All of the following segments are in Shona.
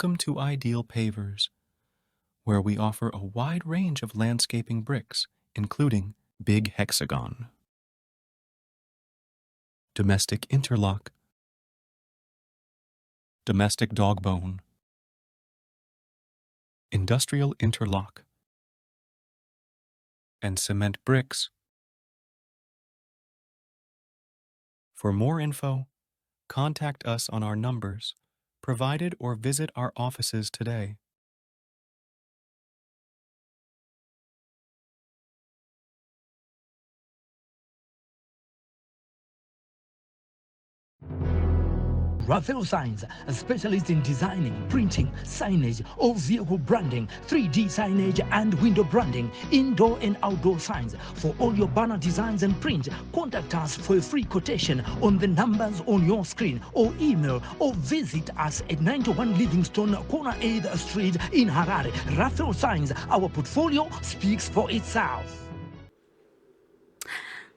Welcome to Ideal Pavers, where we offer a wide range of landscaping bricks, including Big Hexagon, Domestic Interlock, Domestic Dogbone, Industrial Interlock, and cement bricks. For more info, contact us on our numbers provided or visit our offices today. Raphael Signs, a specialist in designing, printing, signage, all vehicle branding, 3D signage and window branding, indoor and outdoor signs. For all your banner designs and print, contact us for a free quotation on the numbers on your screen or email or visit us at 91 Livingstone, corner 8th Street in Harare. Raphael Signs, our portfolio speaks for itself.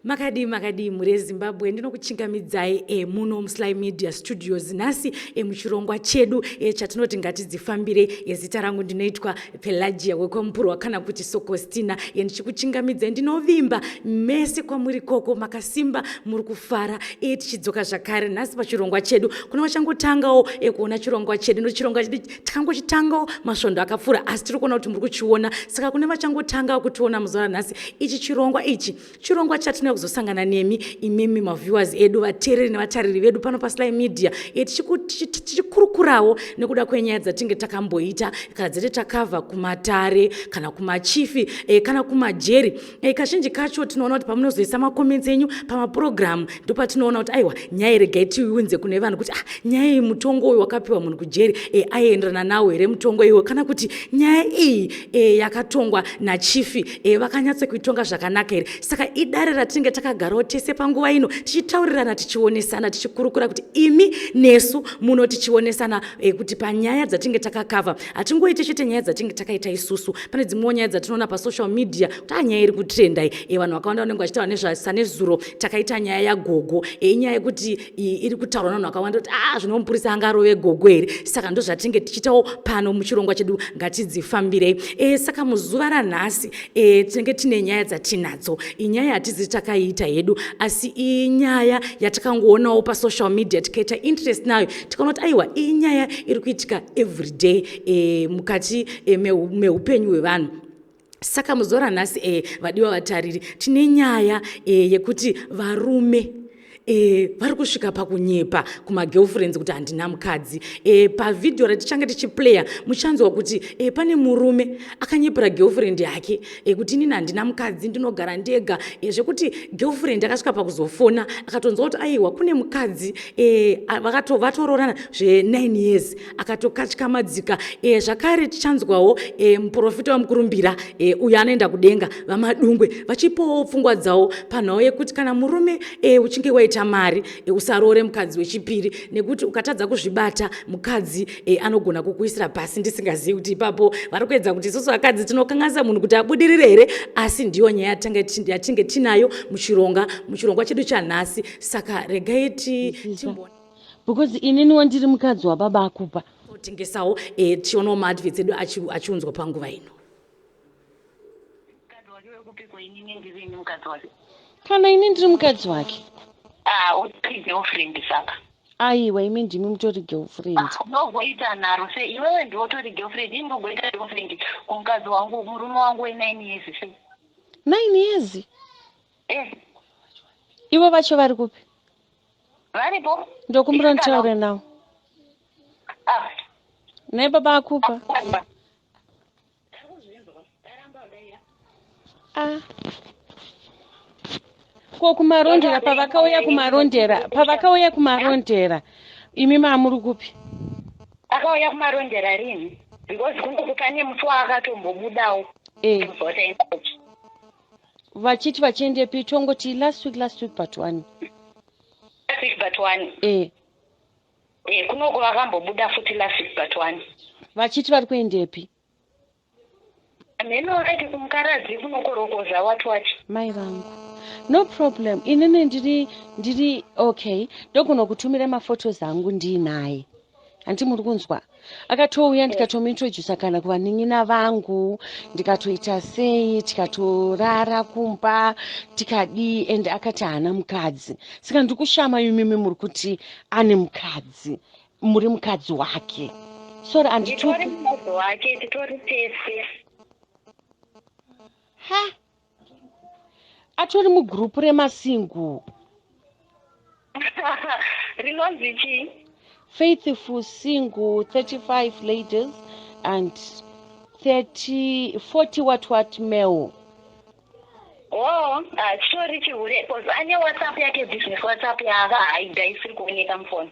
Makadii, makadii mhuri yeZimbabwe? Ndinokuchingamidzai muno muSly Media Studios nhasi muchirongwa chedu chatinoti Ngatidzifambire. Zita rangu ndinoitwa Pelagia wekwaMupurwa kana kuti Sokostina. Ndichikuchingamidzai, ndinovimba mese kwamuri koko makasimba, muri kufara. Tichidzoka zvakare nhasi pachirongwa chedu. Kuna vachangotangawo kuona chirongwa chedu, nochirongwa chedu takangochitangawo masvondo akapfuura, asi tiri kuona kuti muri kuchiona. Saka kune vachangotangawo kutiona muzuva ranhasi, ichi chirongwa, ichi chirongwa chatinouya kuzosangana nemi imimi maviewers edu, vateereri nevatariri vedu pano paSly Media, tichikurukurawo nekuda kwenyaya dzatinge takamboita kana dzete takavha kumatare kana kumachifi kana kumajeri. Kazhinji kacho tinoona kuti pamunozoisa macomments enyu pamapurogiramu, ndopatinoona kuti aiwa, nyaya regai tiiunze kune vanhu kuti ah, nyaya iyi, mutongo uyu wakapiwa munhu kujeri aienderana nawo here mutongo iwo, kana kuti nyaya iyi yakatongwa nachifi vakanyatsokuitonga zvakanaka here? Saka idare ratinenge takagarawo tese panguva ino, tichitaurirana, tichionesana, tichikurukura kuti imi nesu muno tichionesana kuti panyaya dzatinge takakavha, hatingoiti chete nyaya dzatinge takaita isusu. Pane dzimwewo nyaya dzatinoona pasocial media kuti a, nyaya iri kutrenda. Vanhu vakawanda vanenge vachitaura nezvasanezuro takaita nyaya yagogo. Inyaya yekuti iri kutaurwa navanhu vakawanda kuti a, zvino mupurisa angarove gogo here? Saka ndo zvatinge tichiitawo pano muchirongwa chedu Ngatidzifambirei. Saka muzuva ranhasi tinenge tine nyaya dzatinadzo. Inyaya hatizi takaiita hedu, asi inyaya yatakangoonawo pasocial media, tikaita interest nayo, tikaona kuti aiwa, inyaya iri kuitika everyday mukati meupenyu hwevanhu. Saka muzuva ranhasi, vadiwa vatariri, tine nyaya yekuti varume vari kusvika pakunyepa kumagirlfriends kuti handina mukadzi. Pavhidhiyo ratichange tichiplaya muchanzwa kuti pane murume akanyepera girlfriend yake kuti inini handina mukadzi, ndinogara ndega, zvekuti girlfriend akasvika pakuzofona akatonzwa kuti aiwa, kune mukadzi, vatororana zve9 years, akatokatyamadzika. Zvakare tichanzwawo muprofita wamukurumbira, uyo anoenda kudenga, VaMadungwe, vachipawo pfungwa dzavo panhau yekuti kana murume uchinge waita mari, usaroore mukadzi wechipiri, nekuti ukatadza kuzvibata, mukadzi anogona kukuisira pasi. Ndisingazivi kuti ipapo vari kuedza kuti isusu vakadzi tinokanganisa munhu kuti abudirire here, asi ndiyo nyaya yatinge tinayo muchirongwa chedu chanhasi. Saka regai timboona. Because ininiwo ndiri mukadzi wababa akupa. Totengesawo, tichionawo maadverts edu achiunzwa panguva ino. Mukadzi wake wekupikwa? Inini ndirini mukadzi wake? Kana ini ndiri mukadzi wake. Ah, uri girlfriend saka. Aiwa, imi ndimi mutori girlfriend. Unogoita nharo sei iwewe? Ndiwotori girlfriend, ini ndogoita girlfriend kumukadzi wangu, murume wangu we9 years sei? 9 years? Eh. Ivo vacho vari kupi? Varipo. Ndokumbira nditaure nawo. Ah. Naye baba akupa. Ah, ko kuMarondera, pavakauya kuMarondera, imi mamuri kupi? Akauya kuMarondera rini? Because kungoku pane musi waakatombobudawo. Kuzotaenda kupi? Vachiti vachiendepi? Tongoti last week, last week but one. Last week but one. E. Eh, kunoko vakambobuda futi last week but one. Vachiti vari kuendepi? Mheno, aiti kumukaradzi kunokorokoza, wati wati. Mai vangu, no problem. Inini ndiri okay, ndogona kutumira maphotos angu ndiinaye. Hanti muri kunzwa? Akatouya ndikatomuintrodusa kana kuvanin'ina vangu, ndikatoita sei, tikatorara kumba, tikadii, and akati haana mukadzi. Saka ndiri kushama imimi muri kuti ane mukadzi, muri mukadzi wake. Sorry, Nditori handituki. mukadzi wake, titori tese. Ha, atori mugurupu remasingle. Rinonzi chii? Faithful single 35 ladies and 30 40 what what male. Oh, chitori chihure because ane WhatsApp yake, business WhatsApp yaakahaidha isiri kuoneka mufoni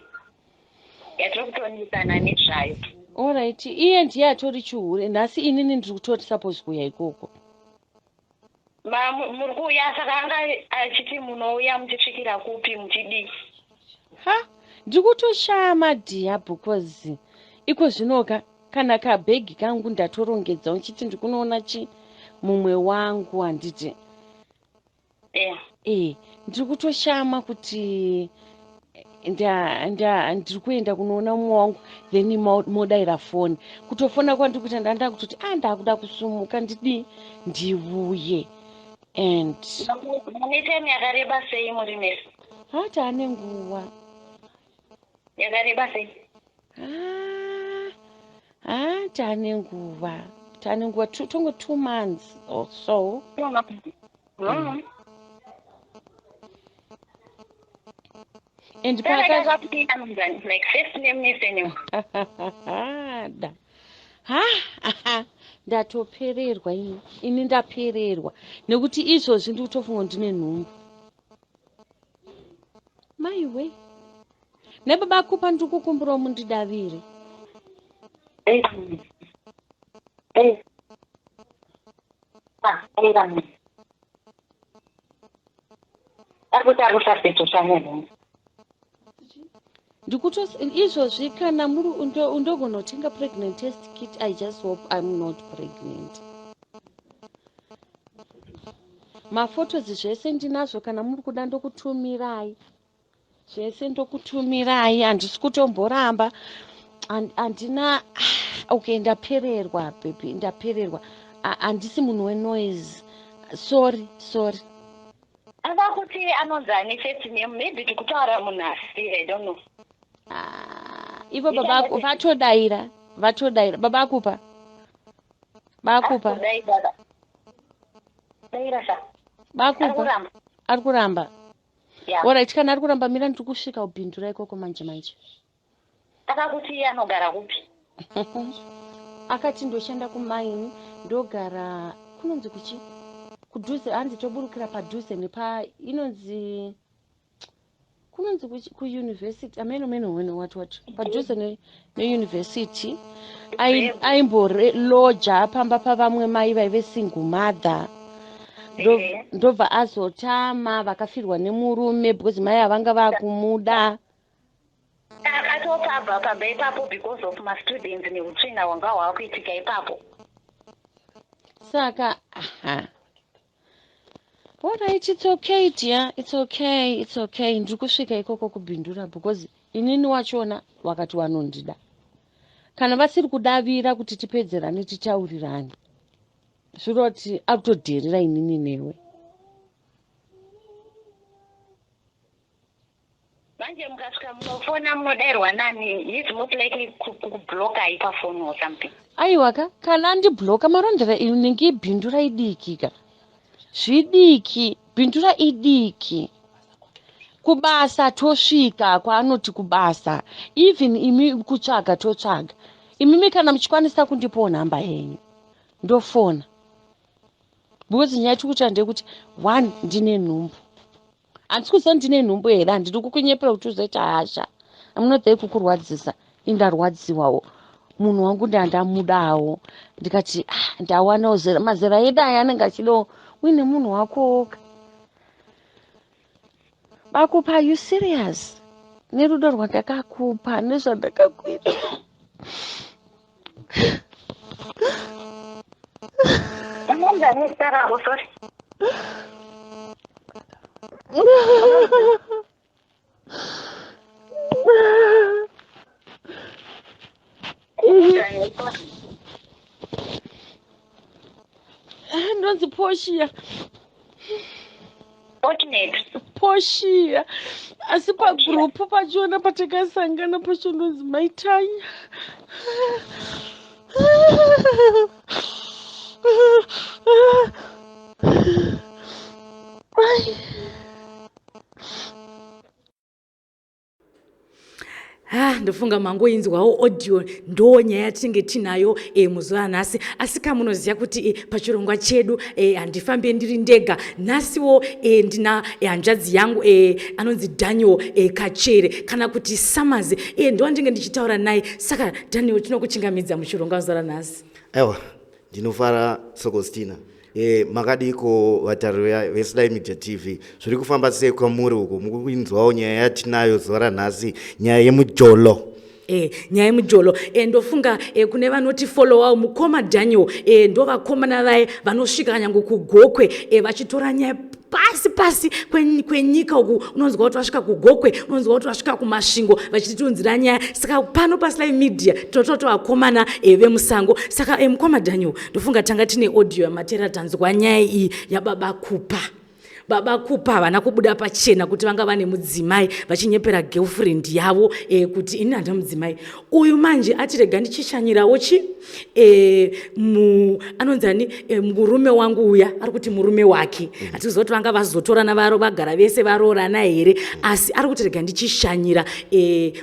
yatiri kutonisana nezvayo. Alright, iye ndiye atori chihure nhasi. Inini ndiri kutoti suppose kuuya ikoko. Muri kuuya, saka anga achiti munouya muchisvikira kupi, muchidii? Ha, ndiri kutoshama dhiya, because iko zvinoka kana kabhegi kangu ndatorongedza uchiti ndikunoona chi mumwe wangu, handiti? E, ndiri kutoshama kuti ndiri kuenda kunoona mumwe wangu, then modayira foni. Kutofona kwandiri kuita, ndanda kutoti a ndakuda kusumuka, ndidii, ndiuye and Mune time yakareba sei muri mese? Hati ane nguva. Yakareba sei? Ah, ah, taane nguva, taane nguva, tongo 2 months or so. And paka Like first name nesurname? Da ha, ndatopererwa ini, ini ndapererwa nekuti izvozvi ndiri kutofunga ndine nhumbu. Maiwe nebaba kupa, ndiri kukumbirawo mundidavire. Ah, ari kuti ari kusasuspecta nenhumbu. Ndikuto izvozvi kana muri ndogona kutenga pregnant test kit. I just hope I'm not pregnant. Maphotos zvese ndinazvo, kana muri kuda ndokutumirai zvese, ndokutumirai. Handisi kutomboramba. Handina, okay, ndapererwa baby, ndapererwa. Handisi munhu wenoise, sorry, sorry. Anga kuti anonzi ane first name? Maybe tikutaura munhu asiri, I don't know. Ah, ivo baba vatodaira, vatodaira. Baba akupa, bakupa. Daira sha. Bakupa. Kuramba. Ari kuramba. Yeah. Alright, kana ari kuramba, mira, ndiri kusvika kubhindura ikoko manje manje. Akakuti iye anogara kupi? Akati ndoshanda kumaini, ndogara kunonzi kuchi kudhuze, hanzi toburukira padhuze nepa inonzi kunonzi kuuniversity, ameno meno meno what what, padhuze neuniversity. Aimboloja pamba pavamwe mai vaive single mother. Ndobva azotama, vakafirwa nemurume because mai havanga vakumuda. Akatopabva pamba ipapo because of mastudents neutsvina hwanga hwakuitika ipapo. Saka aha, alright, it's okay dear, it's okay, it's okay. Ndiri kusvika ikoko kubhindura because inini wachona wakati wanondida. Kana vasiri kudavira kuti tipedzerane, titaurirane, zviroti akutodherera inini newe. Manje mukasvika munofona, munodairwa nani? He's most likely kublokai pafoni or something. Aiwa ka, kana andibloka, Marondera inenge ibhindura idiki ka, zvidiki, bhindura idiki. Kubasa tosvika kwaanoti kubasa, even imi kutsvaga totsvaga. Imimi kana muchikwanisa kundipawo nhamba yenyu, ndofona, because nyaya tiri kuita ndeyekuti one, ndine nhumbu. Handisi kuziva ndine nhumbu here. Handidi kukunyepera kuti uzoita hasha. Amunodhai kukurwadzisa, indarwadziwawo. Munhu wangu ndandamudawo, ndikati ah, ndawanawo zera, mazera edu aya anenge achidawo uine munhu wakowoka. Bakupa, are you serious? Nerudo rwandakakupa, nezvandakakuita. Unonzi ane zita rako? Sorry. Ndonzi Poshia. Fortunate. Poshia. Asi pagrupu pachona patakasangana pacho ndonzi Maitanya. Ai. Ah, ndofunga mangoinzwawo audio, ndo nyaya yatinenge tinayo muzuva ranhasi. Asi kamunoziva kuti pachirongwa chedu handifambe ndiri ndega. Nhasiwo ndina hanzvadzi yangu anonzi Daniel Kachere, kana kuti Summers, ndo andinge ndichitaura naye. Saka Daniel, tinokuchingamidza muchirongwa zuva ranhasi. Aiwa, ndinofara, Sokostina. Makadiko vatariri veSly Media TV? Zviri kufamba sei kwamuri uko? Mukuinzwawo nyaya yatinayo zuva ranhasi, nyaya yemujolo. Nyaya yemujolo. Ndofunga kune vanoti followawo mukoma Daniel, ndo vakomana vaye vanosvika kanyange kuGokwe, vachitora nyaya pasi pasi kwenyika uku. Unonzwa kuti vasvika kuGokwe, unonzwa kuti vasvika kuMasvingo, vachitiunzira nyaya. Saka pano paSly Media tinototi vakomana vemusango. Saka mukoma Daniel, ndofunga tanga tine audio yamatera, tanzwa nyaya iyi yababa Kupa. Baba Kupa havana kubuda pachena kuti vanga vane mudzimai, vachinyepera girlfriend yavo kuti ini handina mudzimai. Uyu manje ati rega ndichishanyirawo chi anonzi ani, murume wangu uya. Ari kuti murume wake. Hatiziva kuti vanga vazotorana, varo vagara vese, varoorana here, asi ari kuti rega ndichishanyira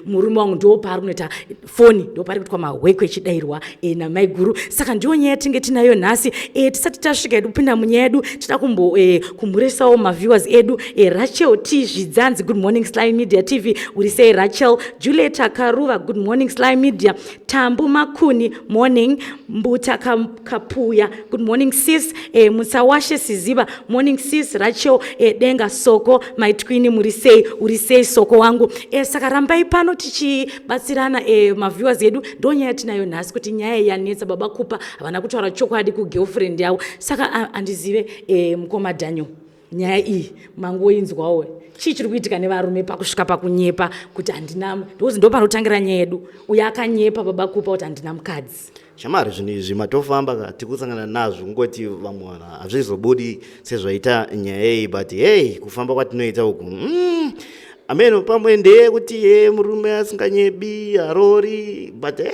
murume wangu. Ndo paari kunoita foni, ndo paari kuitwa mahwekwe echidayirwa namaiguru. Saka ndiyo nyaya yatinge tinayo nhasi. Tisati tasvika edu kupinda munyaya yedu, tida kumbo kumhuresawo maviewers edu. Rachel T Zvidzanzi, good morning Sly Media TV, uri sei Rachel? Julieta Karuva, good morning Sly Media. Tambu Makuni, morning. Mbuta Kapuya, good morning sis. Musawashe Siziba, morning sis. Rachel Denga Soko, my twin, muri sei? Uri sei Soko wangu? Saka rambai pano tichibatsirana, maviewers edu. Ndo nyaya tinayo nhasi, kuti nyaya yanetsa, baba Kupa havana kutaura chokwadi kugirlfriend yavo. Saka handizive, mukoma Daniel, nyaya iyi mangoinzwawo. Chii chiri kuitika nevarume pakusvika pakunyepa kuti handina? Ndokuti ndo panotangira nyaya yedu. Uyo akanyepa, baba Kupa, kuti handina mukadzi. Shamari, zvinhu izvi matofamba ka, tikusangana nazvo. Kungoti vamwe vanhu hazvizobudi sezvaita nyaya iyi, but hey, kufamba kwatinoita uku, ameno pamwe ndeyekuti ye murume asinganyebi harori, but ya.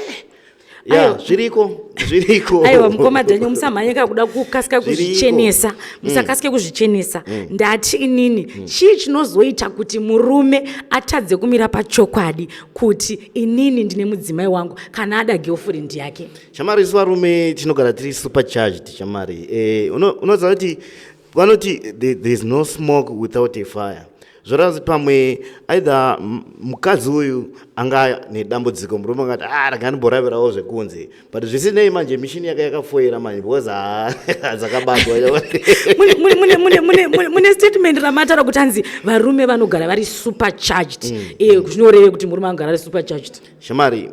Aiwa. Zviriko, zviriko. Aiwa, mukoma Daniel, musamhanyika kuda kukasika Zviriko. kuzvichenesa, musakasike kuzvichenesa. Ndati inini, chii chinozoita kuti murume atadze kumira pachokwadi kuti inini ndine mudzimai wangu, kana ada girlfriend yake? Shamari, isu varume tinogara tiri supercharged, shamari. Unoziva kuti vanoti there is no smoke without a fire. Zvoreva kuti pamwe either mukadzi uyu anga nedambudziko, murume angati, ah, rega ndimboravirawo zvekunze. But zvisinei, manje mishini yaka yakafoira manje, because ha, dzakabatwa. Mune statement ramataura kuti hanzi varume vanogara vari supercharged. Zvinoreve kuti murume anogara ari supercharged? Shamari,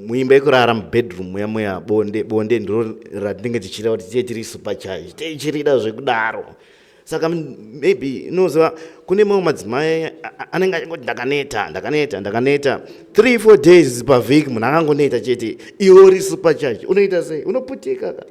muimba yekurara, mubedroom muya muya, bonde, bonde ndiro ratinenge tichida kuti tiye tiri supercharged, tichirida zvekudaro. Saka maybe inoziva kune mamwe madzimai anenge achingoti ndakaneta, ndakaneta, ndakaneta, 3 4 days pavhiki munhu akangoneta chete. Iwe uri supercharge, unoita sei? Unoputika ka.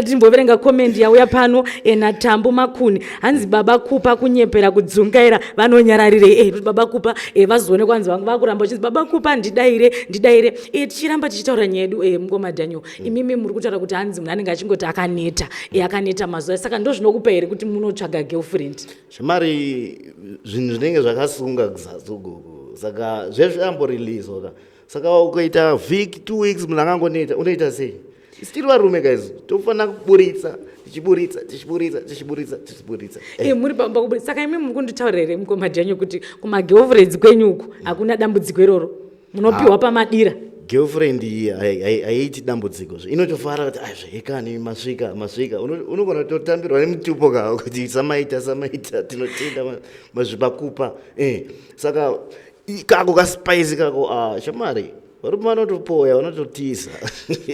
Timboverenga comment yauya pano, naTambu Makuni. Hanzi baba Kupa kunyepera kudzungaira, vanonyararirei? Baba Kupa vazoonekwa hanzi vangu vakuramba vachinzi baba Kupa, ndidaire, ndidaire. Tichiramba tichitaura nyaya yedu, mukoma Daniel, imimi muri kutaura kuti hanzi munhu anenge achingoti akaneta, akaneta mazuva. Saka ndo zvinokupa here kuti munotsvaga girlfriend? Shamari, zvinhu zvinenge zvakasunga kuzasi ukoko, saka zvezvamborilizwa ka. Saka ukaita vhiki, 2 weeks munhu akangoneta, unoita sei? Still varume guys, tofanira kuburitsa, tichiburitsa, tichiburitsa, tichiburitsa, tichiburitsa. Muri pakuburitsa. Saka imi muri kunditaurira here, mukoma Daniel, kuti kumagirlfriends kwenyu uku hakuna dambudziko iroro, munopiwa pamadira? Girlfriend iyi haiiti dambudziko zve, inotofara kuti ai, zvekani, masvika, masvika. Unogona kutotambirwa nemutupo ka, kuti samaita, samaita, tinotenda mazvipakupa. Saka kako kaspice kako, ah, shamari, varume vanotopoya, vanototiza.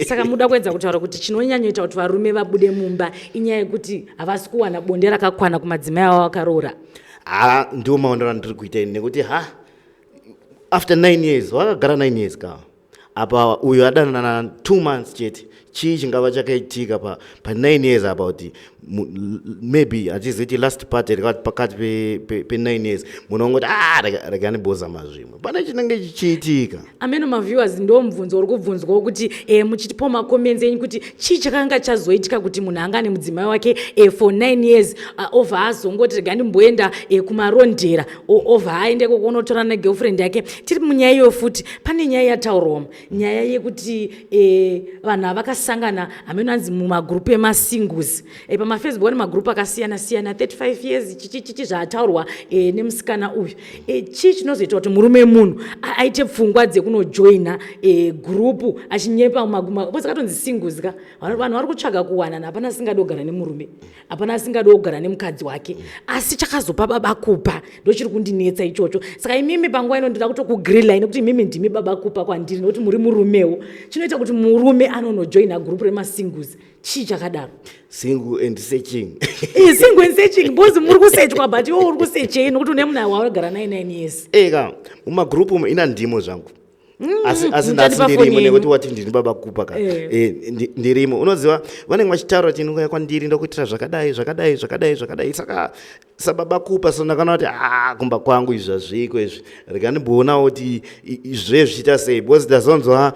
Saka muda kuedza kutaura kuti chinonyanyoita kuti varume vabude mumba inyaya yekuti havasi kuwana bonde rakakwana kumadzimai avo vakaroora? Ha, ndiwo maondero andiri kuita ini, nekuti ha, After 9 years, vakagara 9 years ka, apa uyo adanana 2 months chete. Chii chingava chakaitika pa 9 years apa kuti maybe hatiziti last part rikati pakati pe 9 years munhu ongoti, "Ah, rega ndibozama zvimwe"? Pane chinenge chichiitika. Ameno maviewers, ndo mubvunzo uri kubvunzwawo kuti muchitipawo macomments enyu kuti chii chakanga chazoitika kuti munhu anga ane mudzimai wake for 9 years, obva azongoti, "Rega ndimboenda kumarondera," obva aende kokunotora negirlfriend yake. Tiri munyaya iyoyo futi, pane nyaya yataurwa, nyaya yekuti vanhu ava vakasangana, hameno anzi mumagurupu emasingles pamafacebook. Ane magurupu akasiyana siyana, 35 years, chichi chichi, zvaataurwa nemusikana uyu. Chii chinozoita kuti murume munhu aite pfungwa dzekunojoina gurupu achinyepa? Bose katonzi singles ka, vanhu vari kutsvaga kuwanana. Hapana asingadi kugara nemurume, hapana asingadi kugara nemukadzi wake, asi chakazopa baba kupa ndochiri kundinetsa ichocho. Saka imimi panguva ino ndinoda kutokugrillai nekuti imimi ndimi baba kupa kwandiri, nekuti muri murumewo. Chinoita kuti murume anonojoina gurupu remasingles chii chakadaro? Single and searching. Single and searching, because muri kusechwa, but iwe uri kusechei nokuti une munhu waugara naye 9 years? Eka, mumagurupu umu ina ndimo zvangu, asi Muchati nhasi pafoni ndirimo yenyu. Nekuti wati ndini baba kupa ka. Ndirimo. Unoziva vanenge vachitaura kuti, "Inouya kwandiri, ndokuitira zvakadai, zvakadai, zvakadai, zvakadai." Saka sababa kupa, so ndakaona kuti, a, kumba kwangu izvi hazviko izvi, rega ndimboonawo kuti zve zvichiita sei, because ndazonzwa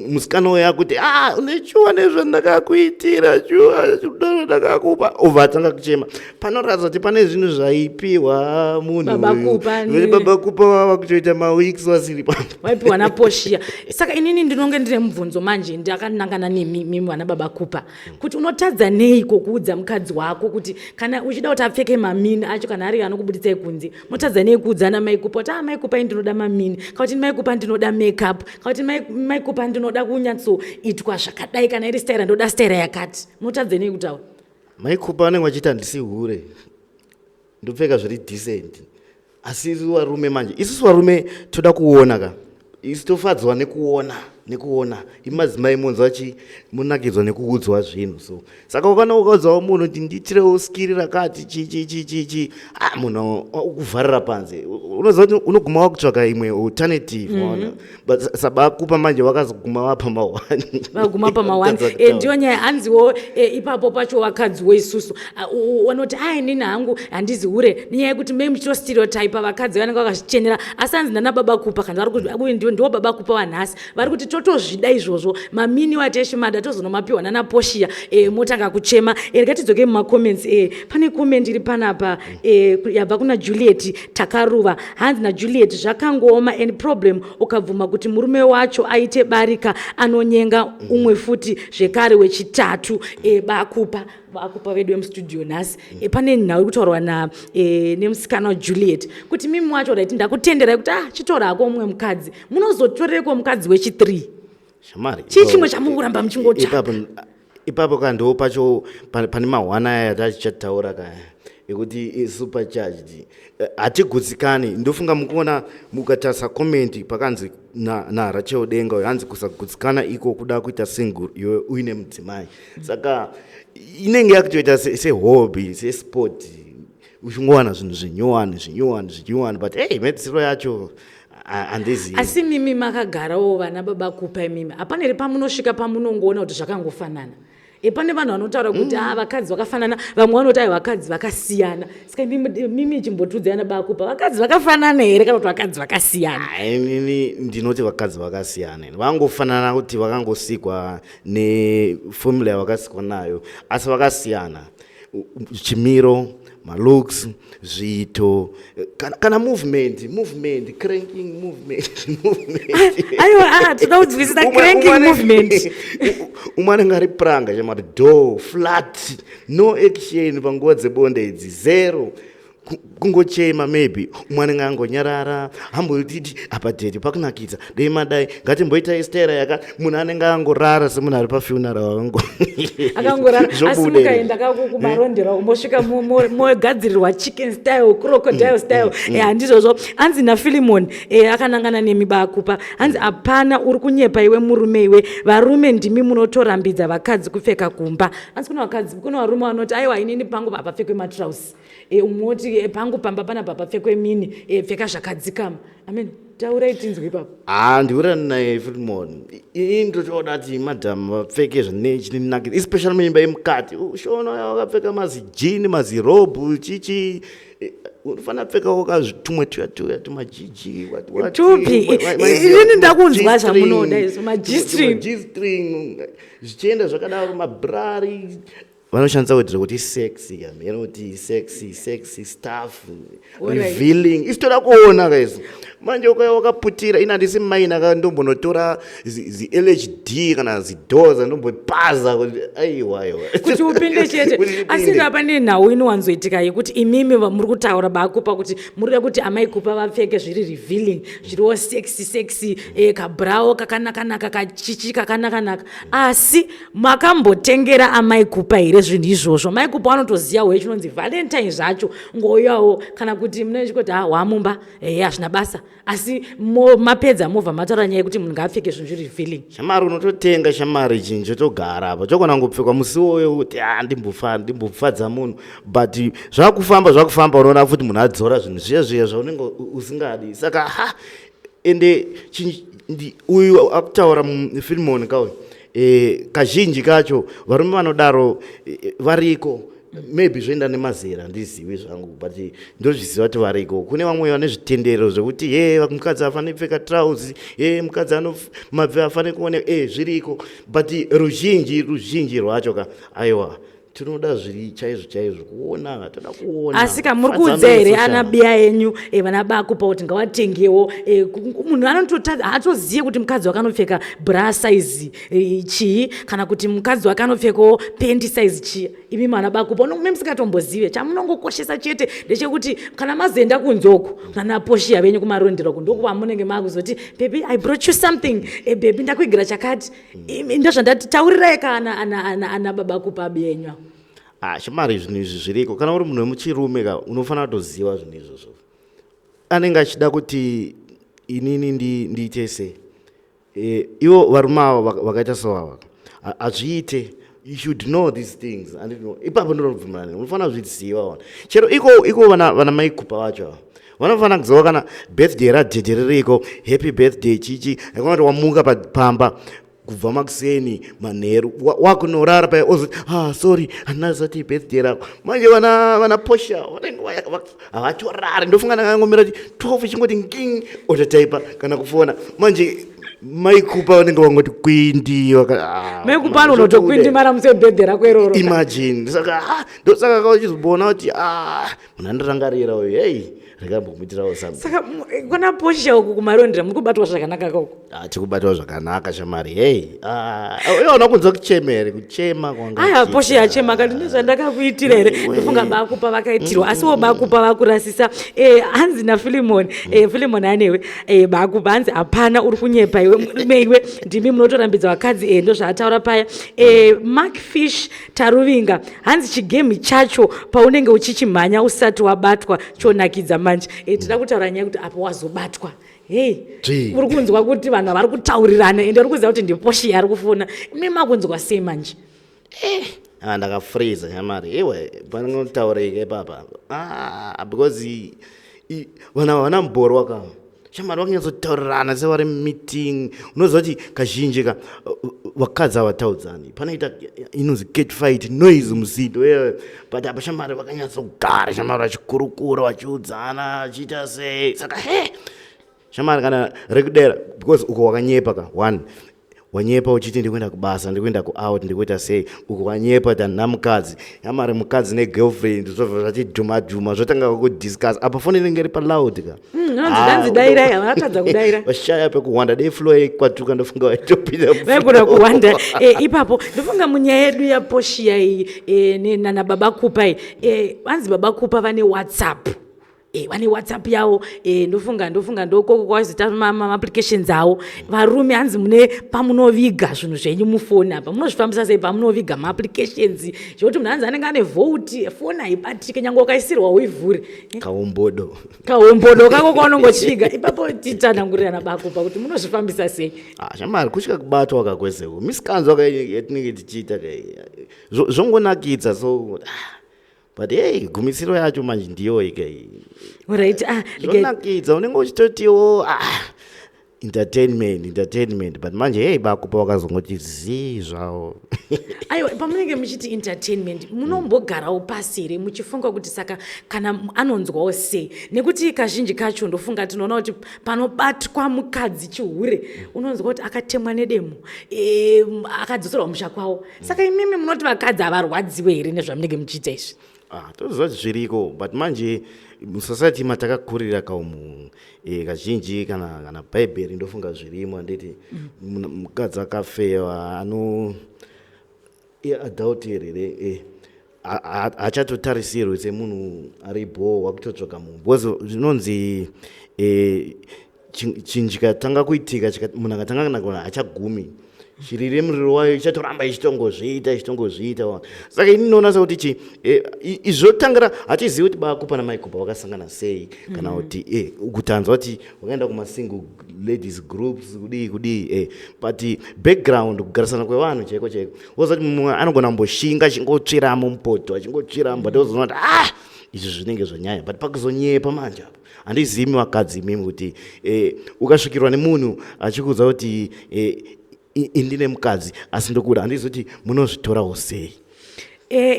musikana uyo akuti, "A, une shuwa nezvandakakuitira, shuwa doro ndakakupa," obva atanga kuchema. Panoratidza kuti pane zvinhu zvaipiwa munhu Baba uyu. Kupa Baba kupa vava kutoita maweeks vasiri pamba. Waipiwa naposhia. Saka inini ndinonge ndine mubvunzo manje ndakanangana nemi mimi vana baba kupa, kuti unotadza neiko kuudza mukadzi wako kuti kana uchida kuti apfeke mamini acho, kana ari anokubuditsai kunze, unotadza nei kuudzana mai Kupa kuti, "Ah, mai Kupa, ndinoda mamini," kana kuti, "Mai Kupa, ndinoda makeup," kana kuti, "Mai Kupa, ndinoda kunyatsoitwa zvakadai, kana iri staira, ndoda staira yakati"? Unotadza nei kutaura? Maikupa vanenge vachiita, "Handisi hure, ndopfeka zviri decent." Asi isu varume manje, isusu varume toda kuona ka, isu tofadzwa nekuona, nekuona. Imadzimai munzwa chi munakidzwa nekuudzwa zvinhu. So saka ukana ukaudzawo munhu kuti, "Ndiitirewo skiri rakati chi chi chi chi chi," ah, munhu ukuvharira panze. Unoziva kuti unoguma wakutsvaka imwe alternative, waona? But sabakupa manje vakazoguma vapa ma1. Vaguma pama1. Ndiyo nyaya hanziwo ipapo pacho vakadziwo isusu, ah, vanoti, "Ai, nini hangu handizi hure," nenyaya yekuti me muchitostereotypa vakadzi vanenge vakazvichenera. Asi hanzi nana baba kupa, kana vari uyu ndiwo baba kupa vanhasi vari kuti totozvida izvozvo, mamini wateshimada tozonomapiwa nana Poshia, motanga kuchema. Rega tidzoke mumacomments. Pane comment iri panapa yabva kuna Juliet Takaruva. Hanzi naJuliet, "Zvakangooma and problem ukabvuma kuti murume wacho aite barika, anonyenga umwe futi zvekare wechitatu." Bakupa, vakupa vedu vemustudio nhasi, pane nhau iri kutaurwa na nemusikana waJuliet kuti mimi wacho, right, ndakutenderai kuti, ah, chitora hako umwe mukadzi, munozotorereko mukadzi wechi3? Shamari. Chii chimwe chamukuramba muchingotsvaka? Ipapo ka ndo pacho pane mahwana aya yatachichataura kaya ekuti supercharged. Hatigutsikani. Ndofunga mukuona mukatarisa comment pakanzi naRachel Denga uyo, hanzi kusagutsikana iko kuda kuita single iwe uine mudzimai. Saka inenge yakutoita sehobby, sesport, uchingowana zvinhu zvinyowani, zvinyowani, zvinyowani, but hey, mhedzisiro yacho handizivi. Asi mimi makagarawo vana baba kupa, imimi hapana here pamunosvika pamunongoona kuti zvakangofanana? Pane vanhu vanotaura kuti a, vakadzi vakafanana, vamwe vanoti, ai, vakadzi vakasiyana. Saka mimi chimbotiudzai, vana bakupa, vakadzi vakafanana here kana kuti vakadzi vakasiyana? Inini ndinoti vakadzi vakasiyana. Vangofanana kuti vakangosikwa nefomula yavakasikwa nayo, asi vakasiyana. Chimiro, malooks, zviito, kana movement, cranking movement. Aiwa, ah, toda kunzwisisa cranking movement. Umwe anenge ari pranga chamati do flat, no action panguva dzebonde idzi, zero. Kungochema maybe. Umwe anenge angonyarara, hambotiti apa dhedhi pakunakidza, dei madai ngatimboitai stera yaka. Munhu anenge angorara semunhu ari pafuneral ango. Akangorara. Asi mukaenda kumarondera mosvika mogadzirirwa chicken style, crocodile style. Handizvozvo. Hanzi naFilimon, akanangana nemi bakupa, hanzi, "Hapana, uri kunyepa iwe murume iwe. Varume ndimi munotorambidza vakadzi kupfeka kumba." Hanzi kuna vakadzi, kuna varume vanoti, "Aiwa, inini pangu hapapfekwe matrausi." Umwe woti, "Pangu pamba panapa hapapfekwe mini, pfeka zvakadzikama." Amen. Taurai tinzwe ipapo. Haa, ndiwirirana naye Filimon. Ini ndotoda kuti madam vapfeke zvine chinonakidza, especially muimba yemukati. Uchiona wakapfeka mazijini, mazirobhu, chichi. Unofanira kupfekawo kazvitumwe tuya tuya tumajiji. What, what, Tupi? Inini ndakunzwa zvamunoda izvo, ma-G-string. G-string. Zvichienda zvakadaro, mabrari. Vanoshandisa word rekuti sexy, hameno kuti sexy, sexy stuff, revealing. Isu toda kuona guys. Manje ukauya wakaputira, ini handisi maina ka ndombonotora zi LHD kana zidoza ndombopaza kuti aiwa aiwa. Kuti upinde chete. Kuti upinde. Asi apa nenhau inowanzoitika yekuti imimi muri kutaura baKupa kuti muri kuda kuti amai Kupa vapfeke zviri revealing, zviriwo sexy sexy, kabrawo kakanakanaka, kachichi kakanakanaka. Asi makambotengera amai Kupa here zvinhu izvozvo? Mai Kupa vanotoziva hwe chinonzi Valentine zvacho, ngoyawo kana kuti munenge chikoti ha wamumba, hazvina basa. Asi mapedza movha mataura nyaya yekuti munhu ngaapfeke zvinhu zviri revealing. Shamari unototenga shamari chinhu chotogara apa chogona kungopfekwa musi iwoyo kuti ndimbofadza munhu, but zvakufamba zvakufamba unoona futi munhu adzora zvinhu zviya zviya zvaunenge usingadi. Saka ha, ende uyu akutaura muFilimon kauyu, kazhinji kacho varume vanodaro variko. Maybe zvoenda nemazera, handizivi zvangu, but ndozviziva kuti variko. Kune vamwe vane zvitendero zvekuti ye mukadzi afaniri kupfeka trauzi, ye mukadzi mabvi afaniri kuone, zviriko. But ruzhinji rwacho ka, aiwa, tinoda zviri chaizvo chaizvo kuona, toda kuona. Asi ka muri kuudza here ana biya enyu, vana baKupa kuti ngavatengewo, munhu anototadza haatoziye kuti mukadzi wake anopfeka bra size chii, kana kuti mukadzi wake anopfekawo panty size chii? Imi mwana baKupa unomume musingatombozive, chamunongokoshesa chete ndechekuti kana mazoenda kunze uku kana Poshiya venyu kumarondera uku, ndokuva munenge makuzoti baby, I brought you something, baby, ndakuigira chakati. Imi ndozvandati taurirai kana ana baba Kupa benyu. Shamari, zvinhu izvi zviriko. Kana uri munhu wemuchirume ka, unofanira kutoziva zvinhu izvozvo. Anenge achida kuti inini ndiite sei? Ivo varume ava vakaita soava hazviite. You should know these things. Andino ipapo ndinobvumirana, unofanira kuzviziva wana. Chero iko vana mai Kupa vacho ava vanofanira kuziva kana birthday radhedhe ririko, happy birthday chichi. Haikona kuti wamuka pamba kubva makuseni manheru wakunorara paya ozoti sorry, handina zati birthday rako. Manje vana Posha vanenge havatorari. Ndofunga ndakangomira kuti 12 ichingoti nging, ototaipa kana kufona. Manje mai Kupa vanenge vangoti kwindi Mai Kupa anotokwindimara musi webirthday rako iroro. Imagine. Saka ndosaka kauchizoona kuti munhu andirangarira uyu, hei, rekambomuitirawo something. Saka kuna Posha uku kumarondera muri kubatwa zvakanaka koko? Tikubatwa zvakanaka shamari, hei. Iona kunzwa kuchema here, kuchema kwanga Aya, kuchiita. Posha yachema kati ndezvandakakuitira here? Iwe. Ndofunga baKupa vakaitirwa, asiwo baKupa vakurasisa. Hanzi naFilimon, Filimon anewe, baKupa hanzi hapana, uri kunyepa iwe murume iwe, ndimi munotorambidza vakadzi. Ndozvaataura paya. Mark Fish Taruvinga hanzi chigame chacho paunenge uchichimhanya usati wabatwa chonakidza manje. Tida kutaura nyaya yekuti apo wazobatwa, hei, Dzvi. uri kunzwa kuti vanhu vari kutaurirana, ende uri kuziva kuti ndiPoshi ari kufona. Imi makunzwa sei manje? Ndakafreeza shamari, iwe, panotaurika ipapa. Because vanhu ava vana muborwa ka shamari, vakanyatsotaurirana sevari meeting. Unoziva kuti kazhinji ka vakadzi havataudzani, panoita inonzi cat fight, noise, musindo wewe. But apa shamari vakanyatsogara shamari, vachikurukura, vachiudzana, vachiita sei. Saka he shamari, kana rekudera, because uko wakanyepa ka one, wanyepa uchiti ndikuenda kubasa, ndikuenda kuout, ndikuita sei. Uko wanyepa kuti handina mukadzi. Yamari mukadzi negirlfriend zvobva zvati dhuma dhuma, zvotanga kudiscuss. Apa foni inenge iri paloud ka. Hanzi dairai, havatadza kudaira. Vashaya pekuhwanda, dei floor yaikwatuka ndofunga vaitopinda. Vaigona kuhwanda. Ipapo ndofunga munyaya yedu yaPoshiya iyi, nana baba Kupa iyi, vanzi baba Kupa vane WhatsApp, vane WhatsApp yavo. Ndofunga ndokoko kwazoita maapplications avo. Varume hanzi mune pamunoviga zvinhu zvenyu mufoni apa, munozvifambisa sei pamunoviga maapplications, zvekuti munhu hanzi anenge ane vault, foni haibatike nyange ukaisirwa uivhure? Kaumbodo. Kaumbodo kako kaunongochiviga ipapo. Titsanangurirana baKupa kuti munozvifambisa sei. Shamari, kusvika kubatwa kakwese misikanzwa yatinenge tichiita zvongonakidza. So But hey, gumisiro yacho manje ndiyo ika iyi. Right, ah, Zvonakidza, unenge uchitotiwo ah, entertainment, entertainment, but manje hey, bakupa wakazongoti zii zvavo. Aiwa, pamunenge muchiti entertainment, munombogarawo pasi here muchifunga kuti saka kana anonzwawo sei? Nekuti kazhinji kacho ndofunga tinoona kuti panobatwa mukadzi chihure, unonzwa kuti akatemwa nedemo, akadzoserwa musha kwavo. Saka imimi munoti vakadzi havarwadziwe here nezvamunenge muchiita izvi? Ah, toziva kuti zviriko, but manje musociety matakakurira kaumu, kazhinji kana bhaibheri ndofunga zvirimo, handiti? Mukadzi akafewa ano adultery here, haachatotarisirwi semunhu ari bho, wakutotsvaga munhu, because zvinonzi chinhu chikatanga kuitika, munhu akatanga kana kuona hachagumi, shiri remuriro wayo ichatoramba ichitongozviita, ichitongozviita. Saka ini ndinoona sekuti chi izvotangira hatizivi kuti bakupa namaikupa vakasangana sei, kana kuti kutanzwa kuti vakaenda kumasingle ladies groups, kudii kudii, but background, kugarisana kwevanhu chaiko chaiko, woza kuti mumwe anogona kumboshinga achingotsviramo mupoto, achingotsviramo, but wozoona kuti ah, izvi zvinenge zvanyanya. But pakuzonyepa manje apa, handizivi vakadzi imimi kuti ukasvikirwa nemunhu achikuudza kuti indine mukadzi asi ndokuda, handizivi kuti munozvitorawo sei.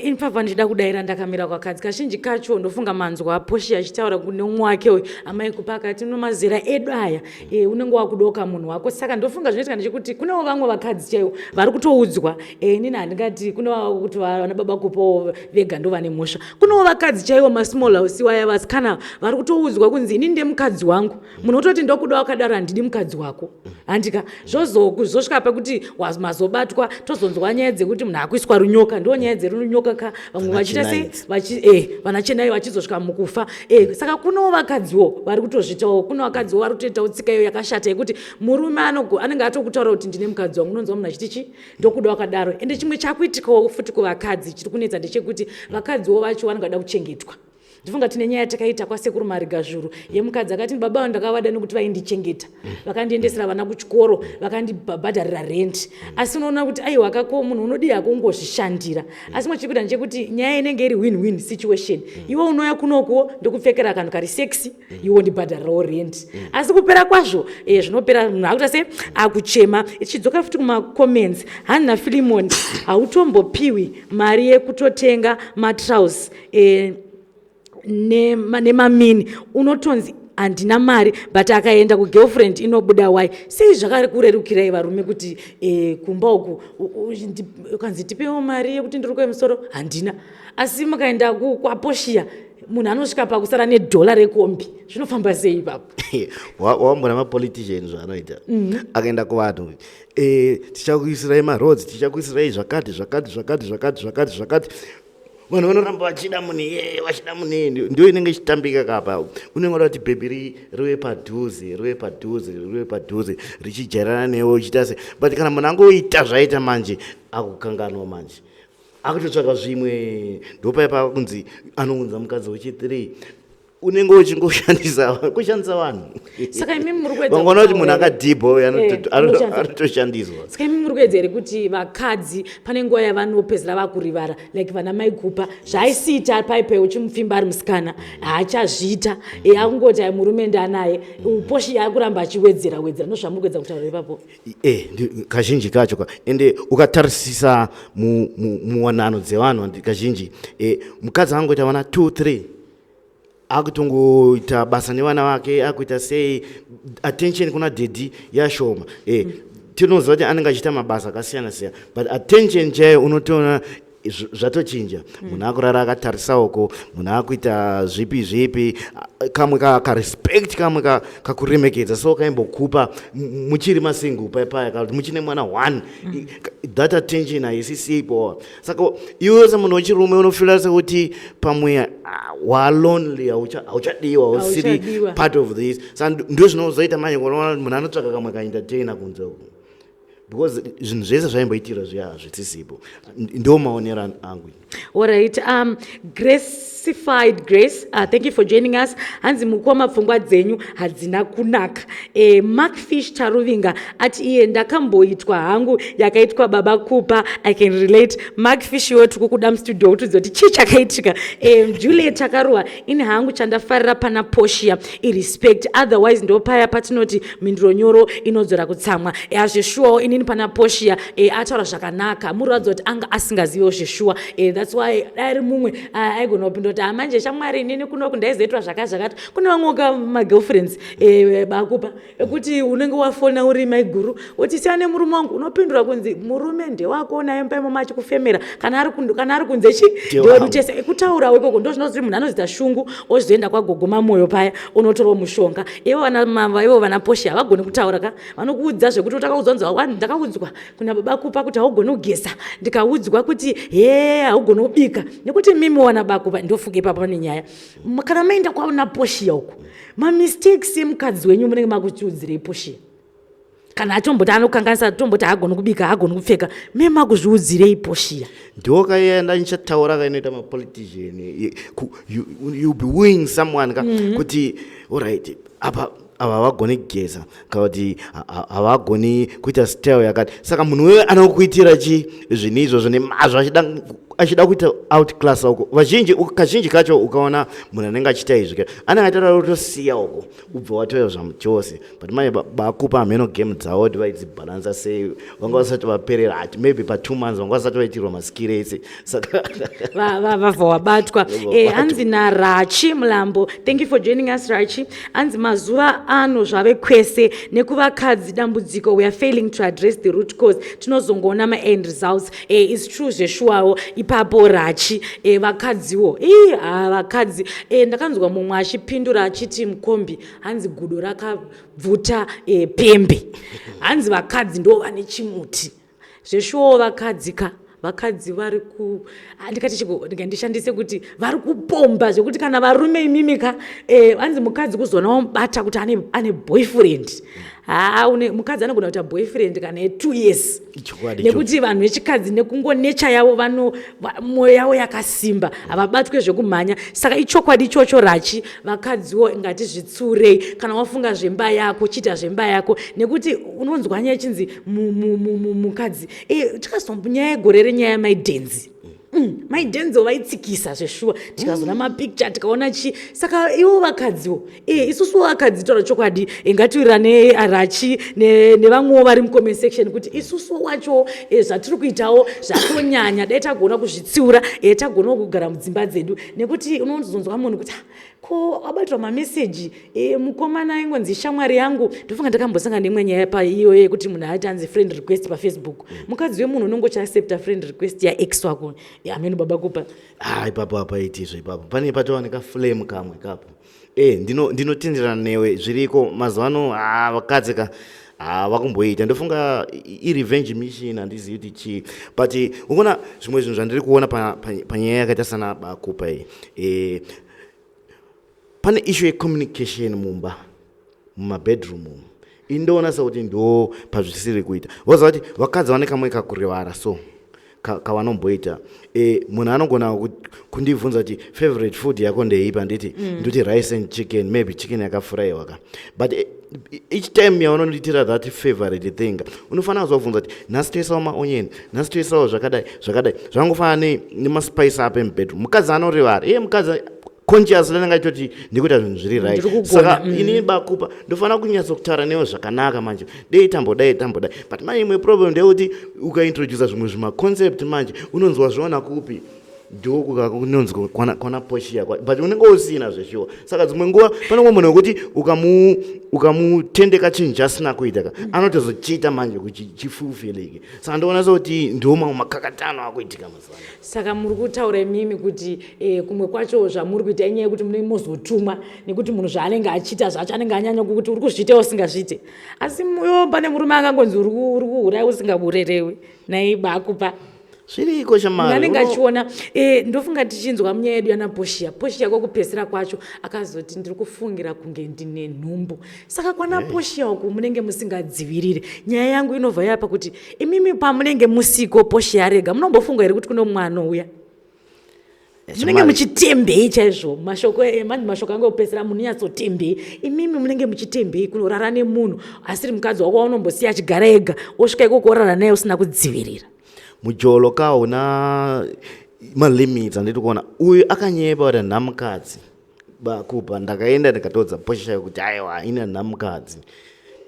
Inpapa ndichida kudayira ndakamira kwakadzi. Kazhinji kacho ndofunga manzwa Poshi achitaura kune umwe wake uyu amai Kupa, akati no, mazera edu aya, unenge wakudoka munhu wako. Saka ndofunga zvinoitika ndechekuti kunewo vamwe vakadzi chaivo vari kutoudzwa. Inini handingati kune kuti vana baba Kupawo vega ndo vane mhosva. Kunewo vakadzi chaivo, masmall house waya, vasikana vari kutoudzwa kunzi inini ndemukadzi wangu. Munhu ototi ndokuda wakadaro, handidi mukadzi wako, handika? Zvozosvika pekuti mazobatwa, tozonzwa nyaya dzekuti munhu akuiswa runyoka. Ndo nyaya dzerunyoka ka, vamwe vachiita sei, vana chenai vachizosvika mukufa. Saka kunewo vakadziwo vari kutozvitawo, kune vakadziwo vari kutoitawo tsika iyo yakashata yekuti murume anenge atokutaura kuti ndine mukadzi wangu. Unonzwa munhu achiti chi ndokuda wakadaro. Ende chimwe chakuitikawo futi kuvakadzi chiri kunetsa ndechekuti vakadziwo vacho vanenge vada kuchengetwa. Ndifunga tine nyaya yatakaita kwasekuru Marigazvuru yemukadzi akati baba vangu ndakavada nekuti vaindichengeta, vakandiendesera vana kuchikoro, vakandibhadharira rent. Asi unoona kuti aiwa kako, munhu unodii hako ungozvishandira. Asi mwe chiri kuita ndechekuti nyaya inenge iri win win situation. Iwe unouya kunokuwo, ndokupfekera kanhu kari sexy, iwe ndibhadharirawo rent. Asi kupera kwazvo, zvinopera munhu akuita se akuchema. Ichidzoka futi kumacomments, hanna Filimon, hautombopiwi mari yekutotenga matrouse nemamini, unotonzi handina mari, but akaenda kugirlfriend inobuda. Wai sei zvakari kurerukirai varume kuti kumba uku ukanzi tipewo mari yekuti ndirukwe musoro, handina, asi mukaenda kwaPoshia munhu anosvika pakusara nedhola rekombi? Zvinofamba sei ipapo? Wambona mapolitician zvaanoita? Akaenda kuvanhu, tichakuisirai maroads, tichakuisirai zvakati zvakati zvakati zvakati zvakati zvakati. Vanhu vanoramba vachida munhu iyeye, vachida munhu iyeye. Ndiyo inenge ichitambika kapa. Unenge uda kuti bhebhi rive padhuze, rive padhuze, rive padhuze, richijairana newe, uchiita se. But kana munhu angoita zvaita manje, akukanganwa manje, akutotsvaka zvimwe. Ndopaipa kunzi anounza mukadzi wechi3, unenge uchingoshandisa, kushandisa vanhu. Saka imi muri kuedza Vangoona kuti munhu kutaura akadhibho Anoshandisa. anotoshandiswa. Saka imi muri kuedza here kuti vakadzi pane nguva yavanopedzera vakurivara, like vana Maikupa zvaaisiita paipai uchimupfimba ari musikana haachazviita, akungoti ai murume ndanaye, uposhi yaakuramba achiwedzera wedzera? Ndozvamuri kuedza kutaura ipapo? Kazhinji kacho ka, ende ukatarisisa muwanano dzevanhu, kazhinji mukadzi angoita vana 2 3, akutongoita basa nevana vake, akuita sei, attention kuna daddy yashoma. Tinoziva kuti anenge achiita mabasa akasiyana siyana, but attention chaiyo unotoona zvatochinja. Munhu akurara akatarisa uko, munhu akuita zvipi zvipi, kamwe karespect, kamwe kakuremekedza so kaimbokupa muchiri masingle paipaya, kana kuti muchine mwana one. That attention haisisipo. Saka iwe semunhu wechirume unofeela sekuti pamwe walonely, hauchadiwa, hausiri Hauchadiwa. part of this. Saka ndo zvinozoita manje kunoona munhu anotsvaka kamwe kaentertainer kunze uko. Because zvinhu zvese zvaimboitira zviya hazvisisipo. Ndo maonero angu. Alright, Gracified Grace, thank you for joining us. Hanzi mukoma, pfungwa dzenyu hadzina kunaka. Mark Fish Taruvinga ati iye ndakamboitwa hangu yakaitwa baba Kupa. I can relate. Mark Fish, iwe tikukuda mustudio utudze kuti chii chakaitika. Juliet Takaruwa, ini hangu chandafarira pana Poshia irespect, otherwise ndopaya patinoti mhinduro nyoro inodzora kutsamwa. Zveshuwawo inini pana Poshia ataura zvakanaka, muratidza kuti anga asingaziviwo zveshuwa. That's why dai ri mumwe aigona kupinda kuti amanje shamwari, inini kunoku ndaizoitwa zvakati zvakati. Kune vamwe ka magirlfriends, bakupa ekuti unenge wafona uri maiguru woti siya nemurume wangu, unopindura kunzi murume ndewako, naye mumba imomo achikufemera, kana ari kunze chi ndewedu tese. Kutaurawo ikoko ndo zvinozoti munhu anozoita shungu, ozoenda kwagogo Mamoyo paya, unotorawo mushonga. Ivo vana mava, ivo vana Poshi havagoni kutaura ka, vanokuudza zvekuti utakaudzwa nzi ndakaudzwa kuna baba Kupa kuti haugoni kugeza, ndikaudzwa kuti he haugoni kubika, nekuti mimi wana bakupa. Ndofunga ipapo pane nyaya. Kana maenda kwaona Poshia uku, mamistakes emukadzi wenyu munenge makuchiudzirei Poshia? Kana atomboti anokanganisa, tomboti haagoni kubika, haagoni kupfeka, me makuzviudzirei Poshia? Ndokaienda ndichataura kainoita mapolitician. You be wooing someone ka kuti alright, apa ava havagoni kugeza kana kuti havagoni kuita style yakati, saka munhu wewe anokuitira chi zvinhu izvozvo nemazvo achida kuita outclass uko. Vazhinji, kazhinji kacho ukaona munhu anenge achiita izvi ka, anenge aitaura kutosiya uko ubva watoya zvamuchose. But manje bakupa hameno game dzavo kuti vaidzibhalansa sei, vanga vasati vaperera ati maybe pa2 months vanga vasati vaitirwa maskiri ese, saka Vabva wabatwa. Vabva wabatwa. Hanzi naRachi Mulambo, thank you for joining us, Rachi. Hanzi mazuva ano zvave kwese nekuvakadzi dambudziko, we are failing to address the root cause, tinozongoona maend results. Is true zveshuwawo ipapo, Rachi. Vakadziwo ii ha vakadzi, ndakanzwa mumwe achipindura achiti mukombi, hanzi gudo rakabvuta pembe, hanzi vakadzi ndo vane chimuti zveshuwawo. Vakadzi ka, vakadzi vari ku ndikati chiko ndikandishandise kuti vari kupomba zvekuti kana varume imimi ka, hanzi mukadzi kuzoona wamubata kuti ane boyfriend, haa une mukadzi anogona kuita boyfriend kana ye2 years. Chokwadi. Nekuti vanhu vechikadzi nekungonecha yavo vano mwoyo yavo yakasimba, havabatwe zvekumhanya. Saka ichokwadi ichocho, Rachi, vakadziwo ngatizvitsurei. Kana wafunga zvemba yako, chiita zvemba yako, nekuti unonzwa nyaya ichinzi mukadzi. Tikazonyaya yegore renyaya yamaidenzi, maidenzo vaitsikisa zveshuwa, tikazoona mapicture, tikaona chi. Saka ivo vakadziwo, isusuwo vakadzi, taura chokwadi, ngatiwirirane, Rachi nevamwewo vari mucomment section, kuti isusuwo wacho zvatiri kuitawo zvatonyanya. Dai tagona kuzvitsiura, tagonawo kugara mudzimba dzedu, nekuti unozonzwa munhu kuti, "Ah, ko wabatirwa mameseji, mukomana ingonzi shamwari yangu." Ndofunga ndakambosangana neimwe nyaya paiyoyo yekuti munhu ati anzi friend request paFacebook, mukadzi wemunhu unonge uchiaccepta friend request yaex wako. Amene baba Kupa. Ha, ipapo hapaitizvo ipapo, pane patova nekaflame kamwe kapo. Ndinotenderana newe, zviriko mazuva ano. Ha, vakadzi ka havakumboita, ndofunga irevenge mission, handizivi kuti chii, but ukuona zvimwe zvinhu zvandiri kuona panyaya yakaita sana bakupa iyi, pane issue yecommunication mumba, mumabedroom umu. Indoona sekuti ndo pazvisiri kuita. Voziva kuti vakadzi vane kamwe kakurivara so kavanomboita. Munhu anogona kundibvunza kuti favorite food yako ndeipi, handiti? Ndoti rice and chicken, maybe chicken yakafurayiwa ka. But each time yaunondiitira that favorite thing, unofanira kuzobvunza kuti nhasi toisawo maonion, nhasi toisawo zvakadai zvakadai. Zvangofanana nemaspice apo emubedroom. Mukadzi anorivara iye, mukadzi conscious anenge achitoti ndikuita zvinhu zviri right. Ndiri kugona, Saka inini bakupa ndofanira kunyatsokutaura newe zvakanaka, manje dei tambodai tambodai. But manje imwe problem ndeyekuti ukaintroduca zvimwe zvimaconcept, manje unonzwa zviona kupi? Ndokunonzi kwana Poshia, but unenge usina zveshuwa. Saka dzimwe nguva pane umwe munhu wekuti ukamutendeka chinhu chasina kuita ka, anotozochiita manje kuti chifulfillike. Saka ndoona sekuti ndo mamwe makakatano akuitika mazuva ano. Saka muri kutaura imimi kuti kumwe kwacho zvamuri kuita inyaya yekuti munenge mozotumwa, nekuti munhu zvaanenge achiita zvacho anenge anyanya kuti uri kuzviita usingazviite. Asi yo pane murume angangonzi uri kuhura usingaburerewi nai bakupa? Zviriko shamari. Anenge achiona eh, ndofunga tichinzwa munyaya yedu yana Poshia. Poshia kwokupedzisira kwacho akazoti ndiri kufungira kunge ndine nhumbu. Saka kwana hey. Poshia uku munenge musingadzivirire. Nyaya yangu inobva yapa kuti imimi pamunenge musiko Poshia rega munombofunga here kuti kune mwana uya? Munenge muchitembei chaizvo mashoko eh, manje mashoko angu ekupedzisira munonyatsotembei imimi munenge muchitembei kunorara nemunhu asiri mukadzi wako waunombosiya achigara ega wosvika ikoko worara naye usina kudzivirira. Mujolo ka una malimits anditi kuona uyu akanyepa kuti handina mukadzi bakupa ndakaenda ndikatodza posha yekuti aiwa ini handina mukadzi.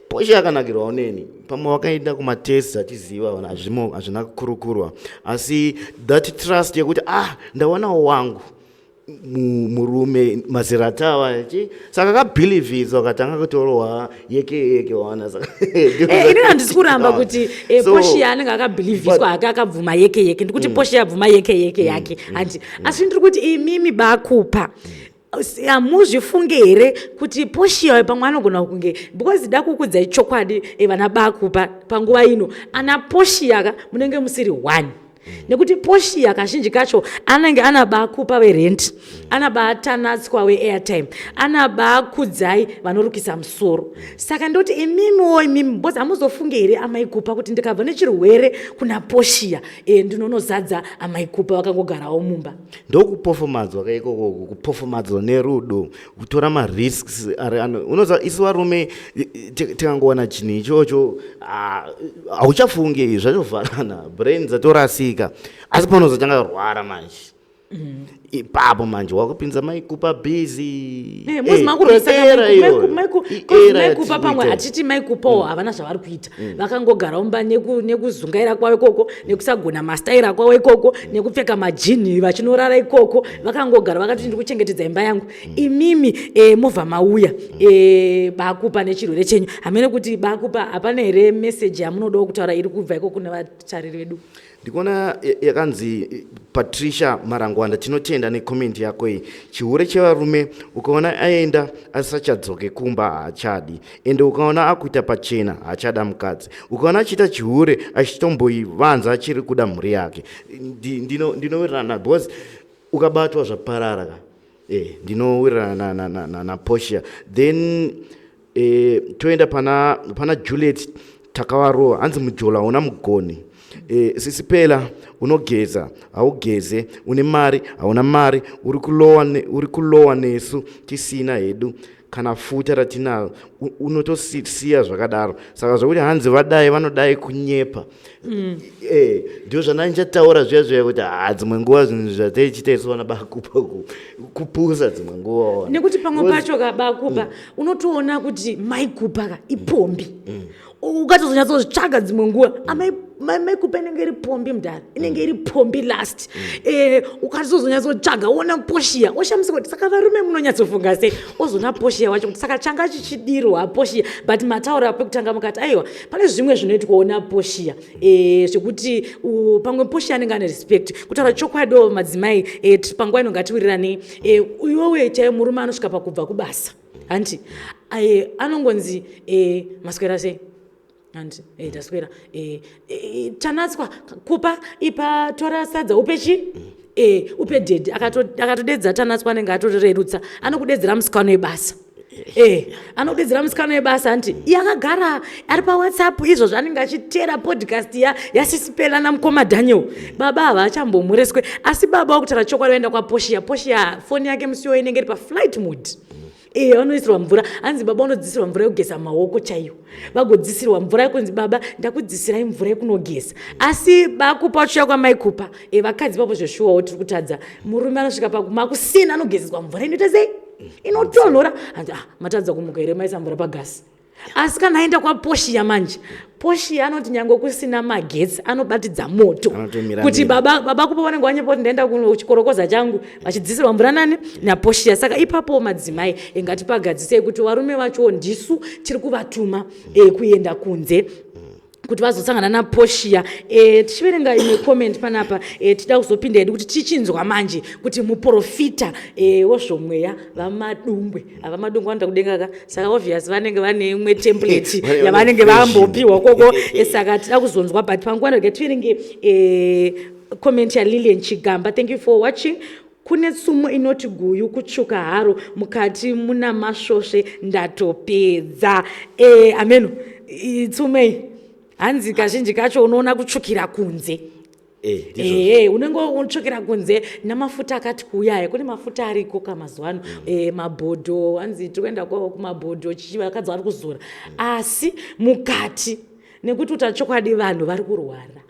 Posha yakanakirwawo neni pamwe wakaenda kumatest achiziva vanhu hazvimo hazvina kukurukurwa asi that trust yekuti ah ndawanawo wangu murume mazera tava chi saka akabhilivhisa akatanga kutorohwa yeke yeke waona saka eh, ini handisi kuramba kuti eh, poshiya anenge akabhilivhiswa hake akabvuma yeke yeke ndikuti poshiya abvuma yeke yeke yake handi asi ndiri kuti imimi bakupa hamuzvifunge here kuti poshiya pamwe anogona kunge because da kukudzai chokwadi eh, vana bakupa panguva ino ana poshiya ka munenge musiri one nekuti poshiya kazhinji kacho anenge ana bakupa verent ana batanatswa weairtime ana bakudzai vanorukisa musoro saka ndoti imimiwo imimi because hamuzofunge here amaikupa kuti ndikabva nechirwere kuna poshiya e, ndinonozadza amaikupa vakangogarawo mumba. Ndokupofomadzwa ka ikoko kupofomadzwa nerudo kutora marisks ari ano unoziva isu varume tikangowana chinhu ichocho hauchafungi zvatovharana brain dzatorasika asi panozotanga rwara manje ipapo manje wakupinza maikupa busy. Eh, muzi makurwisa pamwe hatiti maikupawo havana zvavari kuita vakangogara mumba nekuzungaira kwavo ikoko nekusagona mastaira kwavo ikoko nekupfeka majini vachinorara ikoko vakangogara vakati ndiri kuchengetedza imba yangu. Imimi movha mauya bakupa nechirwere chenyu hamene kuti bakupa hapana here meseji yamunodawo kutaura iri kubva ikoko kune vatariri vedu? Ndikuona yakanzi Patricia Marangwanda, tinotenda necomment yako iyi. Chihure chevarume ukaona aenda asachadzoke kumba haachadi, ende ukaona akuita pachena haachada mukadzi, ukaona achiita chihure achitomboivanza achiri kuda mhuri yake. Ndinowirirana because ukabatwa zvaparara ka. Ndinowirirana naPortia. Then toenda pana Juliet Takavarova, hanzi mujolo hauna mugoni. Sisi Pela unogeza haugeze, une mari hauna mari, uri kulowa nesu tisina hedu kana futa ratinaro, unotosiya zvakadaro. Saka zvokuti hanzi vadai vanodai kunyepa. Ndio zvandanichataura zviya zviya kuti dzimwe nguva zvinhu zvataichiita isu vana bakupa kupusa dzimwe nguva. Nekuti pamwe pacho ka bakupa unotoona kuti maikupa ka ipombi. Ukatozonyatsozvitsvaga dzimwe nguva maikupa inenge iri pombi mudhara, inenge iri pombi last. Ukatozonyatsotsvaga woona poshiya oshamisika kuti saka varume munonyatsofunga sei, ozoona poshiya wacho kuti saka changa chichidirwa poshiya. But mataura pekutanga mukati aiwa pane zvimwe zvinoitwawo naposhiya zvekuti pamwe poshiya anenge ane respect. Kutaura chokwadiwo madzimai panguva ino ngatiwiriranei, iwewe chaiyo murume anosvika pakubva kubasa hanti anongonzi maswera sei hanti taswera tanatswa kupa ipa tora sadza upe chi upe dhedhi akatodedza tanatswa anenge atorerutsa anokudedzera musikano webasa. Anodedzera musikano webasa hanti iye akagara ari paWhatsApp izvozvo anenge achiteera podcast yaSisipela namukoma Daniel. Baba ava achambomhoreswe asi baba wakutaura chokwadi vaenda kwaPoshia. Poshia foni yake musiwo inenge iri paflight mode. Vanoisirwa mvura hanzi baba vanodzisirwa mvura yekugeza maoko chaiyo, vagodzisirwa mvura yekunzi baba ndakudzisirai mvura yekunogeza. Asi bakupa vachiuya kwamaikupa vakadzi papo zveshuwawo tiri kutadza. Murume anosvika pakumakusina anogezeswa mvura inoita sei inotonhora hanzi matadza kumuka here maisa mvura pagasi. Asi kana aenda kwaPoshia manje, Poshia anoti nyange kusina magetsi anobatidza moto kuti baba kupa vanenge vanyepa kuti ndaenda kuchikorokoza changu vachidzisirwa mvura nani naPoshia. Saka ipapo madzimai ngatipagadzisei kuti varume vacho ndisu tiri kuvatuma kuenda kunze. Kuti vazosangana naPoshia. Tichiverenga imwe comment panapa, tida kuzopinda hedu kuti tichinzwa manje kuti muprofita wozvomweya vaMadungwe, avaMadungwe vanoda kudenga ka, saka obvious vanenge vane imwe template yavanenge vambopiwa koko. Saka tida kuzonzwa, but panguva rega tiverenge comment yaLilian Chigamba. "Thank you for watching. Kune tsumo inoti guyu kutsvuka haro, mukati muna masvosve. Ndatopedza." Ameno tsumo iyi, hanzi kazhinji kacho unoona kutsvukira kunze. Ndizvozvo. Ehe, unenge utsvukira kunze namafuta akati kuuyaya. Kune mafuta ariko kamazuva ano, mabhodho, hanzi tiri kuenda kumabhodho chichi, vakadzi vari kuzora, asi mukati, nekuti utachokwadi vanhu vari kurwara.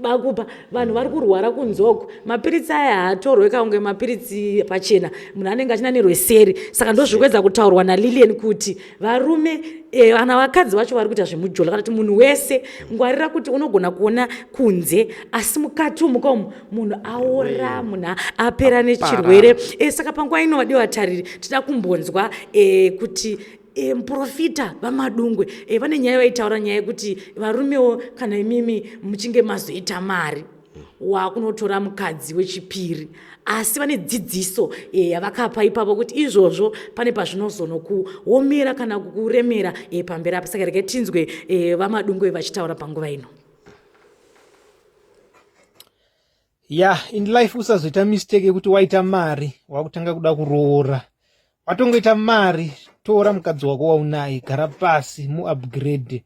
Bakupa vanhu vari kurwara kunzoko. Mapiritsi aya haatorwe kaunge mapiritsi pachena, munhu anenge achina nerweseri. Saka ndozviri kuedza kutaurwa naLilian kuti varume, kana vakadzi vacho vari kuita zvemujola, kana kuti munhu wese, ngwarira kuti unogona kuona kunze, asi mukati umu kaumu munhu aora, munhu apera nechirwere. Saka panguva ino, vadiwa vatariri, tida kumbonzwa kuti muprofita vaMadungwe vane nyaya vaitaura, nyaya yekuti varumewo, kana imimi muchinge mazoita mari, wakunotora mukadzi wechipiri, asi vane dzidziso yavakapa ipapo kuti izvozvo pane pazvinozonokuomera kana kukuremera pamberi apa. Saka regai tinzwe vaMadungwe vachitaura panguva ino. Ya, in life usazoita mistake yekuti waita mari wakutanga kuda kuroora. Watongoita mari, tora mukadzi wako waunaye, gara pasi muupgrade.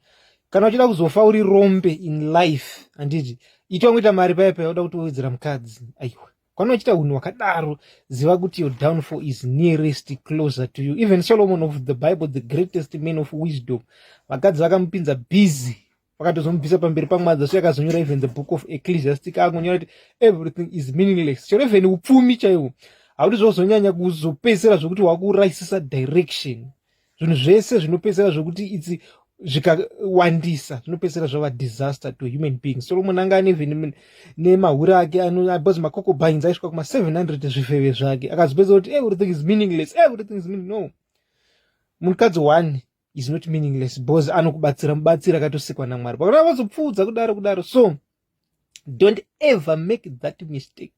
Kana uchida kuzofa uri rombe in life, handiti itongoita mari paya paya uda kuti uwedzera mukadzi, aiwa. Kana uchiita unhu hwakadaro, ziva kuti your downfall is nearest closer to you. Even Solomon of the Bible, the greatest man of wisdom, vakadzi vakamupinza busy, vakatozomubvisa pamberi pamwadza. So yakazonyora even the Book of Ecclesiastic, akonyora kuti everything is meaningless, chero even upfumi chaihwo hauti zvozonyanya kuzopedzisira zvokuti wakuraisisa direction. Zvinhu zvese zvinopedzisira zvokuti itsi zvikawandisa zvinopedzisira zvava disaster to human beings. Solomon anga ane even nemahuri ake, because maconcubines aisvika kuma700, zvifeve zvake, akazopedzisa kuti everything is meaningless, everything is meaning. No, mukadzi one is not meaningless, because anokubatsira, mubatsiri akatosikwa naMwari. Pakana vazopfuudza kudaro kudaro, so don't ever make that mistake.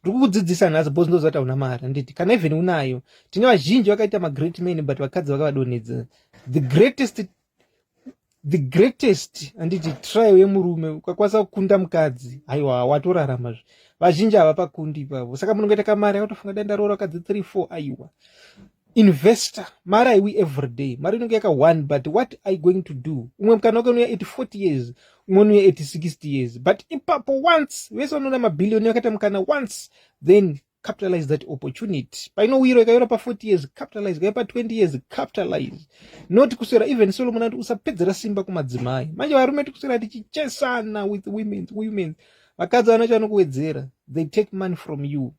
Ndiri kukudzidzisa nhasi because ndoziva kuti hauna mari, handiti? Kana even unayo, tine vazhinji vakaita magreat men, but vakadzi vakavadonhedza. The greatest, handiti, trial yemurume, ukakwanisa kukunda mukadzi, haiwa, watoraramazve. Vazhinji havapakundi ipapo. Saka munongoita kamari, akatofunga dai ndaroora vakadzi 3 4. Aiwa, investor. Mari haiwi every day, mari inonge yaka one, but what are you going to do? Umwe mukana wake unouya at 40 years, umwe unouya at 60 years, but ipapo once, vese vanoona mabhiliyoni vakaita mukana once, then capitalize that opportunity. Painowira, ikayora pa40 years, capitalize. Ikauya pa20 years, capitalize. Not kuswera. Even Solomon ati usapedzera simba kumadzimai. Manje varume tikuswera tichichesana with women, women. Vakadzi vana chavanokuwedzera, they take money from you.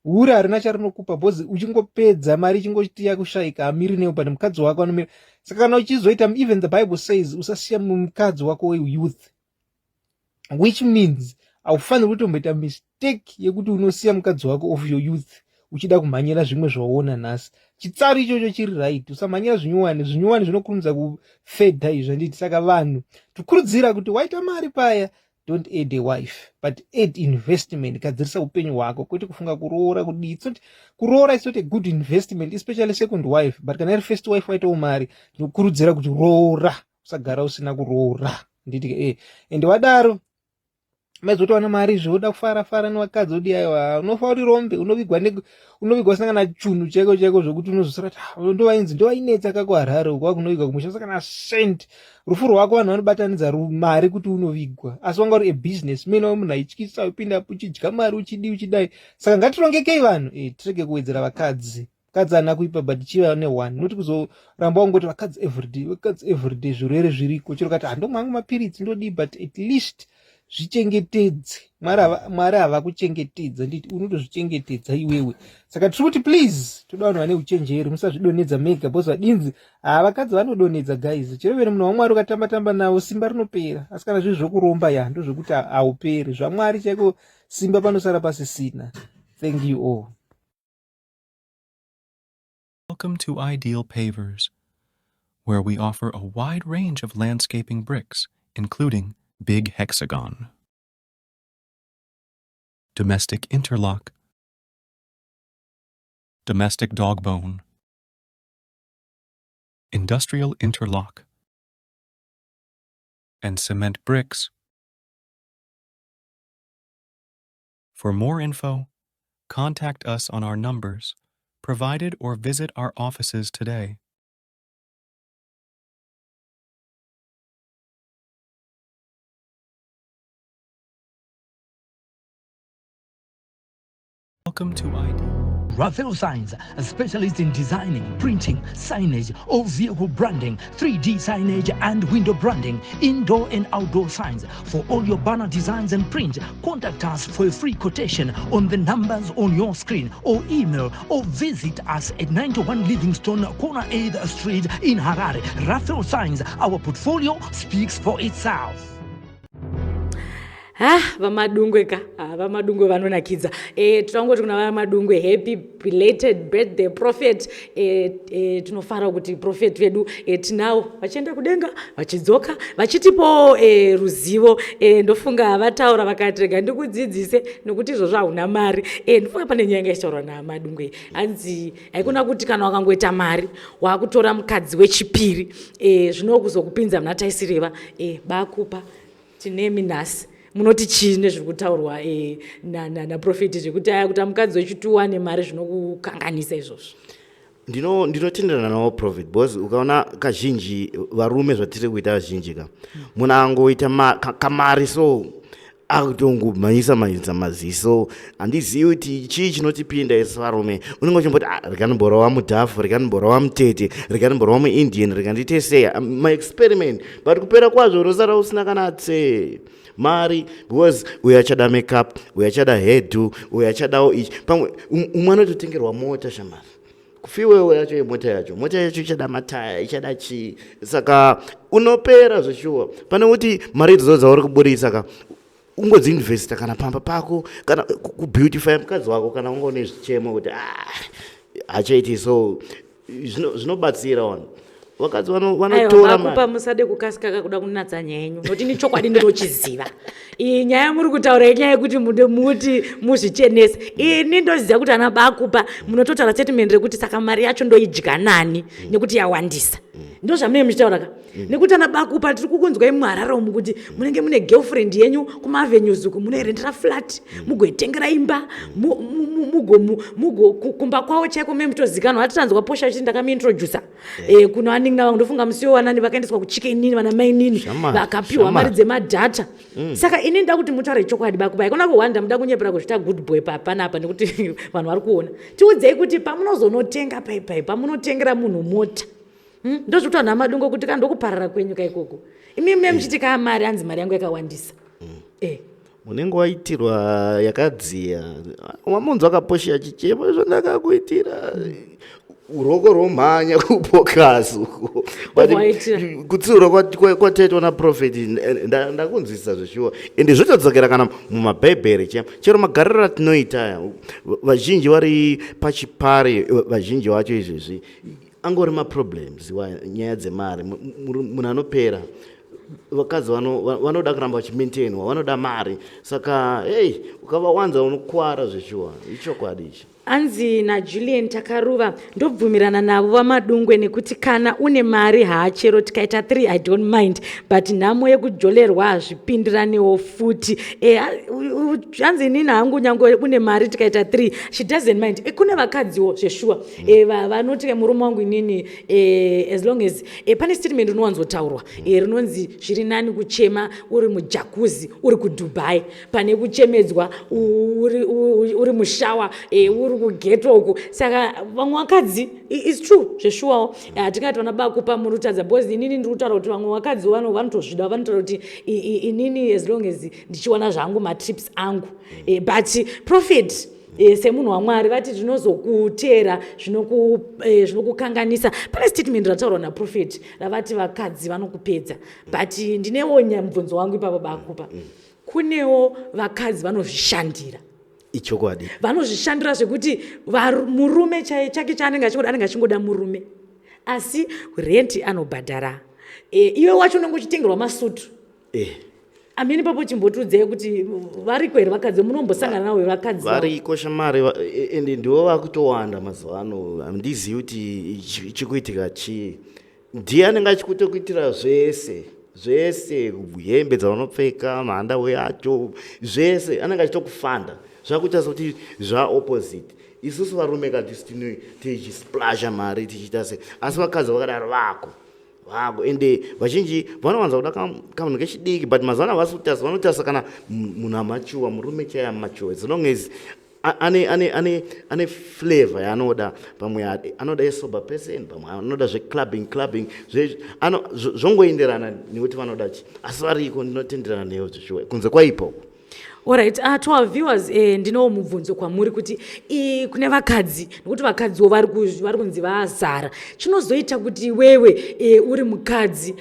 Hure harina charinokupa, because uchingopedza mari ichingoti yakushayika, hamiri neyo, but mukadzi wako anomira. Saka kana uchizoita, even the Bible says usasiya mukadzi wako weyouth, which means haufaniri kutomboita mistake yekuti unosiya mukadzi wako of your youth uchida kumhanyira zvimwe zvawaona nhasi. Chitsaru ichocho chiri right, usamhanyira zvinyowani. Zvinyowani zvinokurumidza kufedha izvo, handiti? Saka vanhu tikurudzira kuti waita mari paya, don't add a wife, but add investment. Gadzirisa upenyu hwako, kwete kufunga kuroora kudii. It's not kuroora is not a good investment, especially second wife, but kana iri first wife, waitawo mari, ndinokurudzira kuti roora, usagara usina kuroora, nditi and wadaro maizotowana mari zvoda kufara fara nevakadzi odi. Aiwa, unofa uri rombe, unovigwa, unovigwa usina kana chunhu chaiko chaiko, zvokuti unozosara kuti ah, ndovainzi ndovainetsa kakuHarare uko, wakunovigwa kumusha usina kana cent. Rufu rwako vanhu vanobatanidza mari kuti unovigwa, asi wanga uri abusiness man, wa munhu aityisa, upinda uchidya mari, uchidii, uchidai. Saka ngatirongekei vanhu, tirege kuwedzera vakadzi. Vakadzi haana kuipa, but chiva neone, noti kuzoramba wangoti vakadzi everyday, vakadzi everyday. Zvirwere zviriko, chero kati handomwa hangu mapiritsi, ndodii, but at least zvichengetedze. Mwari havakuchengetedza, nditi unotozvichengetedza iwewe. Saka tiri kuti please, toda vanhu vane uchenjeri, musazvidonhedza mega, because vadinzi haa, vakadzi vanodonhedza guys. Chero vene munhu waMwari ukatamba tamba navo, simba rinopera, asi kana zviri zvokuromba, ya, ndozvokuti hauperi. ZvaMwari chaiko, simba panosara pasisina. Thank you all. Welcome to Ideal Pavers, where we offer a wide range of landscaping bricks, including Big Hexagon, Domestic Interlock, Domestic Dogbone, Industrial Interlock, and cement bricks. For more info, contact us on our numbers provided or visit our offices today. Welcome to ID. Raphael Signs, a specialist in designing, printing, signage, all vehicle branding, 3D signage and window branding, indoor and outdoor signs. For all your banner designs and print, contact us for a free quotation on the numbers on your screen or email or visit us at 91 Livingstone, corner 8th Street in Harare. Raphael Signs, our portfolio speaks for itself. Ha, VaMadungwe ka. Ha, VaMadungwe vanonakidza. E, tinongoti kuna VaMadungwe happy belated birthday prophet. E, e, tinofara kuti prophet vedu e, tinawo vachienda kudenga vachidzoka vachitipawo e, ruzivo. E, ndofunga vataura vakati rega ndikudzidzise nokuti izvozvo hauna mari. E, ndofunga pane nyaya yanga ichitaurwa naMadungwe hanzi haikona kuti kana wakangoita mari wakutora mukadzi wechipiri e, zvinokuzokupinza muna taisireva. E, bakupa Tinemi nhasi munoti chii nezviri kutaurwa e, naprofeti na, na zvekuti aya kuti amukadzi wechituwa ane mari zvinokukanganisa izvozvo? Ndinotenderana navo prophet because ukaona kazhinji varume zvatiri kuita vazhinji ka munhu angoita kamari so akutongomhanyisa mhanyisa maziso handizivi kuti chii chinotipinda isu varume unenge uchimboti ah, rega ndimborova mudhafu rega ndimborova mutete rega ndimborova muindian rega ndiite sei ah, maexperiment but kupera kwazvo unosara usina kana tsee mari because uyo achada makeup uyo achada hedu uyo achadawo ichi pamwe umwe anototengerwa mota shamari kufiwewo yacho yemota yacho mota yacho ichada mataya ichada chii saka unopera zveshuwa pane kuti mari idzodzo dzauri kuburitsa ka ungodziinvesta kana pamba pako kana kubeautify mukadzi wako kana unga une zvichemo kuti ah, hachaiti so zvinobatsira wani vakadzi vanotora makupa musade kukasika kakuda kunatsa nyaya yenyu nokuti ini chokwadi ndinochiziva iyi nyaya muri kutaura inyaya yekuti mude muti muzvichenese ini ndoziva kuti ana bakupa munototaura statement rekuti saka mari yacho ndoidya nani nekuti yawandisa ndozvamunenge muchitaura ka nekuti ana bakupa tiri kukunzwai muharare umu kuti munenge mune girlfriend yenyu kumaavenues uku munoirendera flat mugoitengera imba kumba kwavo chaiko me mutozikanwa hatitanzwa posha achiti ndakamuintroducer eh, kuno anin'ina vangu ndofunga musiwo wanani vakaendeswa kuchikenini vana mainini vakapiwa mari dzemadhata mm. Saka ini nda kuti mutaure chokwadi bakuba ikona kuhwanda muda kunyepera kuzvita good boy papanapa nekuti vanhu vari kuona tiudzei kuti pamunozonotenga paipai pamunotengera munhu mota Ndozvikuti vanhu amadungo kuti ka ndokuparara kwenyu ka ikoko imi mune muchiti ka mari hanzi mari yangu yakawandisa. Unenge waitirwa yakadziya wamunzwa kaposhi achichema zvandakakuitira ruoko rwomhanya kupokasi uko kutsiurwa kwataitwa naprofeti ndakunzwisisa zveshuwa ende zvotodzokera kana mumabhaibheri chiya chero magariro atinoita aya vazhinji vari pachipari vazhinji vacho izvezvi angori maproblems nyaya dzemari munhu anopera vakadzi vanoda kuramba vachimaintainwa vanoda mari saka hei ukavawanza unokwara zveshuwa ichokwadi ichi. Anzi naJulian Takaruva ndobvumirana navo vaMadungwe nekuti kana une mari haa chero tikaita 3 I don't mind but nhamo yekujolerwa hazvipindiranewo futi. E, hanzi inini hangu nyange une mari tikaita 3 she doesn't mind. E, kune vakadziwo zveshuwa e, vanoti murume wangu inini e, as long as e, pane statement rinowanzotaurwa e, rinonzi zviri nani kuchema uri mujakuzi uri kudubai pane kuchemedzwa uri, uri, uri mushawa e, uri kugeto uku saka vamwe vakadzi its true zveshuwawo hatingati vana bakupa muri kutadza because inini ndiri kutaura kuti vamwe vakadzi vanotozvida vanotaura kuti inini as long as ndichiwana zvangu matrips angu e, but profit E, semunhu wamwari vati zvinozokuteera zvinokukanganisa e, pane statement rataurwa naprofet ravati vakadzi vanokupedza but ndinewo mubvunzo wangu ipapo bakupa kunewo vakadzi vanozvishandira ichokwadi vanozvishandira zvekuti murume chake chaanenge achingoda anenge achingoda murume Asi rent anobhadhara. E, iwe wacho unenge uchitengerwa masutu. Eh. Amene papo chimbotiudzai kuti variko here vakadzi munombosangana navo here vakadzi? Variko shamari ende ndivo vakutowanda mazuva ano. Handizivi kuti chikuitika chii. Ndiye anenge achikutokuitira zvese zvese, hembe dzaunopfeka, mahandawe acho, zvese anenge achitokufanda. Zvakuita sekuti zvaopposite. Isusu varume ka tisu tichisplasha mari tichiita se, asi vakadzi vakadaro vako vako ende vazhinji vanowanza kuda kamunhu kechidiki, but mazuva ano havasi kutarisa, vanotarisa kana munhu amachuwa, murume chaiye amachuwa, as long as ane flavor yaanoda. Pamwe anoda yesober person, pamwe anoda zveclubbing clubbing, zvongoenderana nekuti vanoda chi. Asi variko, ndinotenderana neyo zveshuwa, kunze kwaipa uko. Alright, to our viewers, ndinowo mubvunzo kwamuri kuti kune vakadzi, nekuti vakadziwo vari kunzi vazara, chinozoita kuti iwewe uri mukadzi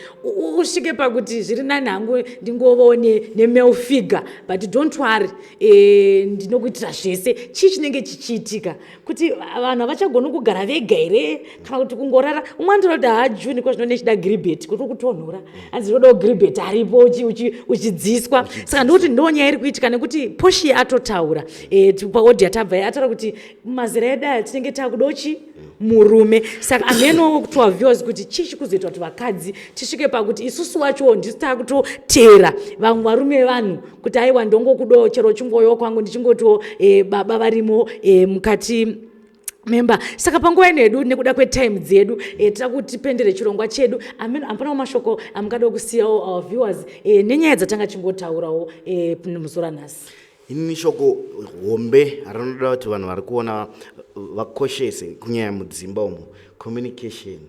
usvike pakuti zviri nani hangu ndingovawo nemale figure, but don't worry, ndinokuitira zvese, chii chinenge chichiitika kuti vanhu havachagoni kugara vega here, kana kuti kungorara? Umwe anotaura kuti haajuni ko zvino nechida giribheti kuti kutonhora, hanzi ndinodawo giribheti aripo uchidziswa. Saka ndikuti ndo nyaya iri kuitika, nekuti Poshi atotaura paaudio yatabva, ataura kuti mazera edu aya tinenge takudawo chi murume. Saka ameno to our viewers kuti chii chikuzoita kuti vakadzi tisvike pakuti isusu wacho ndisu takutotera vamwe varume vevanhu kuti aiwa, ndongokudawo chero chingoyo kwangu ndichingotiwo baba varimo mukati memba. Saka panguva ino yedu, nekuda kwetime dzedu, tira kuti tipendere chirongwa chedu. Amen, hapanawo mashoko amungada kusiyawo our viewers nenyaya dzatanga chingotaurawo muzuva ranhasi? Inini shoko hombe rinoda kuti vanhu vari kuona vakoshese, kunyanya mudzimba umo, communication.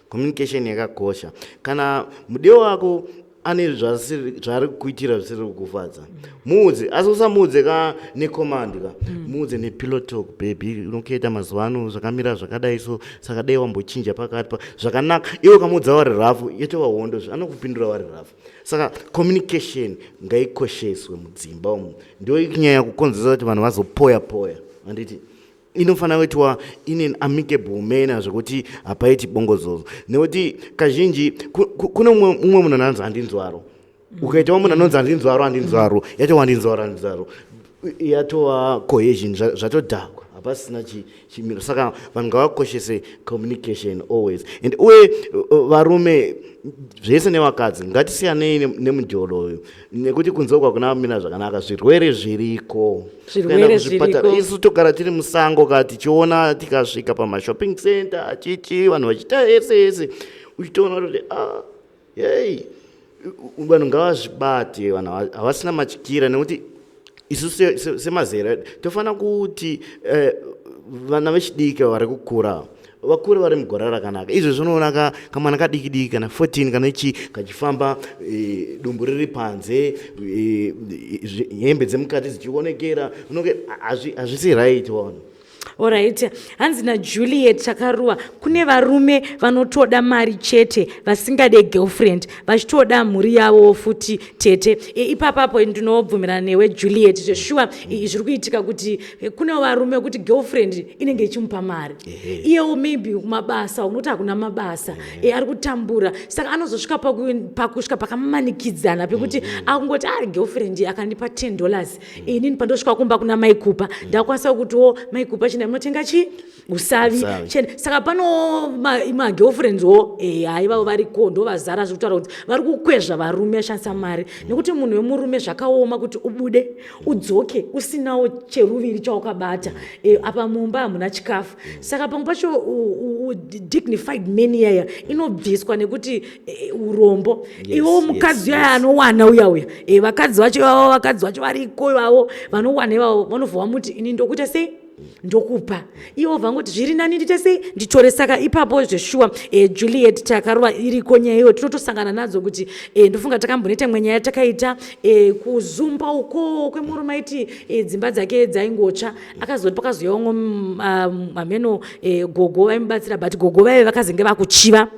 Communication yakakosha. Kana mudiwa wako ane zvaari kuitira zvisiri kukufadza, muudze, asi usamuudze ka necommand ka, muudze nepillow talk: "Baby, unokuita mazuva ano zvakamira zvakadai, so saka dai wambochinja pakati pa zvakanaka." Iwe ukamuudza wari rafu, yotova hondo, anokupindura wari rafu. Saka communication ngaikosheswe mudzimba umu. Ndo nyaya kukonzeresa kuti vanhu vazopoya poya, handiti? Inofanira kuitwa in an amicable manner, zvekuti hapaiti bongozozo, nekuti kazhinji kune mumwe munhu anonzi handinzwaro. Ukaitawo munhu anonzi handinzwaro, handinzwaro, yatova handinzwaro, handinzwaro, yatova cohesion, zvatodhakwa, hapasina chimiro. Saka vanhu ngavakoshese communication always. And uye varume zvese nevakadzi, ngatisiyanei nemujolo uyu, nekuti kunze uko hakuna kumira zvakanaka, zvirwere zviriko. Zvirwere Kuenda kuzvipatara, zviriko. Isu togara tiri musango ka, tichiona tikasvika pamashopping center chichi, vanhu vachiita ese ese, uchitoona kuti ah, hei, vanhu ngavazvibate, vanhu havasina matyira, nekuti isu semazera tofanira kuti vana vechidiki vari kukura vakure vari mugora rakanaka. Izvo zvinoona kamwana kadiki diki kana 14 kana ichi kachifamba, dumbu riri panze, hembe dzemukati dzichionekera, unonge hazvisi right waona. Alright, hanzi naJuliet Chakaruwa, kune varume vanotoda mari chete, vasingade girlfriend, vachitoda mhuri yavo futi tete. Ipapapo ndinobvumirana newe Juliet, zveshuwa zviri kuitika kuti kune varume kuti girlfriend inenge ichimupa mari, iyewo maybe kumabasa unoti hakuna mabasa, ari kutambura, saka anozosvika pakusvika pakamanikidzana pekuti akungoti ari girlfriend akandipa $10, inini pandosvika kumba kuna Maikupa ndakwanisa kutiwo Maikupa chinda munotenga chi usavi. Usavi. Chena. Saka pano magirlfriends wo, haivavo variko, ndo vazara zvekutaura kuti vari kukwezva varume ashandisa mari, nekuti munhu wemurume zvakaoma kuti ubude udzoke usinawo cheruviri chawakabata. Apa mumba hamuna chikafu, saka pamwe pacho dignified man iyaya inobviswa nekuti urombo. Iwo mukadzi uyaya anowana uya uya, vakadzi vacho ivavo, vakadzi vacho variko ivavo vanowana ivavo, vanobva vamuti ini ndokuita sei, ndokupa, ivo vangoti zviri nani ndiite sei, nditore. Saka ipapo zveshuwa, Juliet Takarova, iriko nyaya iyo tinotosangana nadzo kuti ndofunga takambonoita imwe nyaya takaita kuzumba uko kwemurume aiti dzimba dzake dzaingotsva, akazoti pakazouya umwe hameno gogo vaimubatsira, but gogo vaive vakazenge vakuchiva.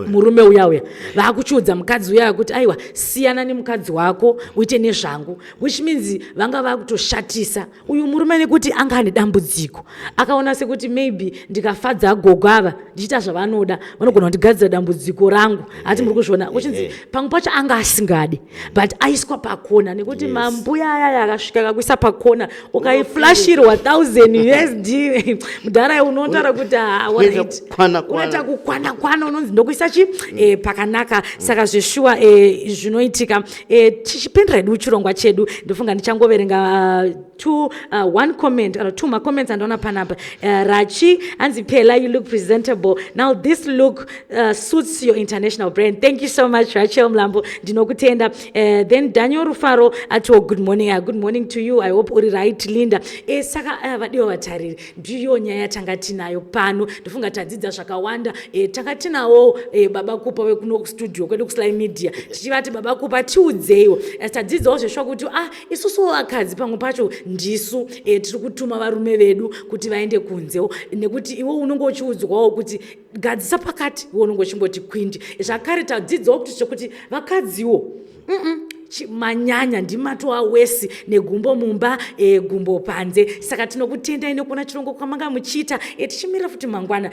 Murume uya uya vakuchiudza mukadzi uya kuti aiwa, siyana nemukadzi wako uite nezvangu, which means vanga vakutoshatisa uyu murume nekuti anga ane dambudziko. Akaona sekuti maybe ndikafadza gogo ava ndichiita zvavanoda, vanogona kundigadzira dambudziko rangu. Hati muri kuzviona kuchinzi pamwe pacho anga asingadi, but aiswa pakona nekuti mambuya ayaya akasvika akakuisa pakona, ukaiflashirwa 1000 USD, mudhara unotaura kuti ah, Unoita alright. kukwana kwana. Unoita kukwana kwana, unonzi ndokuisa chi pakanaka. Saka zveshuwa zvinoitika. Tichipindira hedu chirongwa chedu, ndofunga ndichangoverenga two one comment or two macomments andaona panapa. Rachi hanzi, "Pela, you look presentable now. This look suits your international brand." Thank you so much, Rachel Mlambo, ndinokutenda. Then Daniel Rufaro atiwo, "Good morning." Good morning to you. I hope uri right, Linda. Saka vadiwa vatariri, ndiyo nyaya yatanga tinayo pano. Ndofunga tadzidza zvakawanda. Tanga tinawo baba Kupa vekuno kustudio kwedu kuSly Media, tichivati, "Baba Kupa, tiudzeiwo." Tadzidzawo zveshuwa kuti isusuwo vakadzi pamwe pacho ndisu tiri kutuma varume vedu kuti vaende kunzewo, nekuti iwe unonge uchiudzwawo kuti gadzisa pakati, iwe unonge uchingoti kwindi. Zvakare tadzidzawo kuti chekuti vakadziwo manyanya ndimatova wesi negumbo mumba, gumbo panze. Saka tinokutendai nekuona chirongwa kwamanga muchiita. Tichimirira futi mangwana,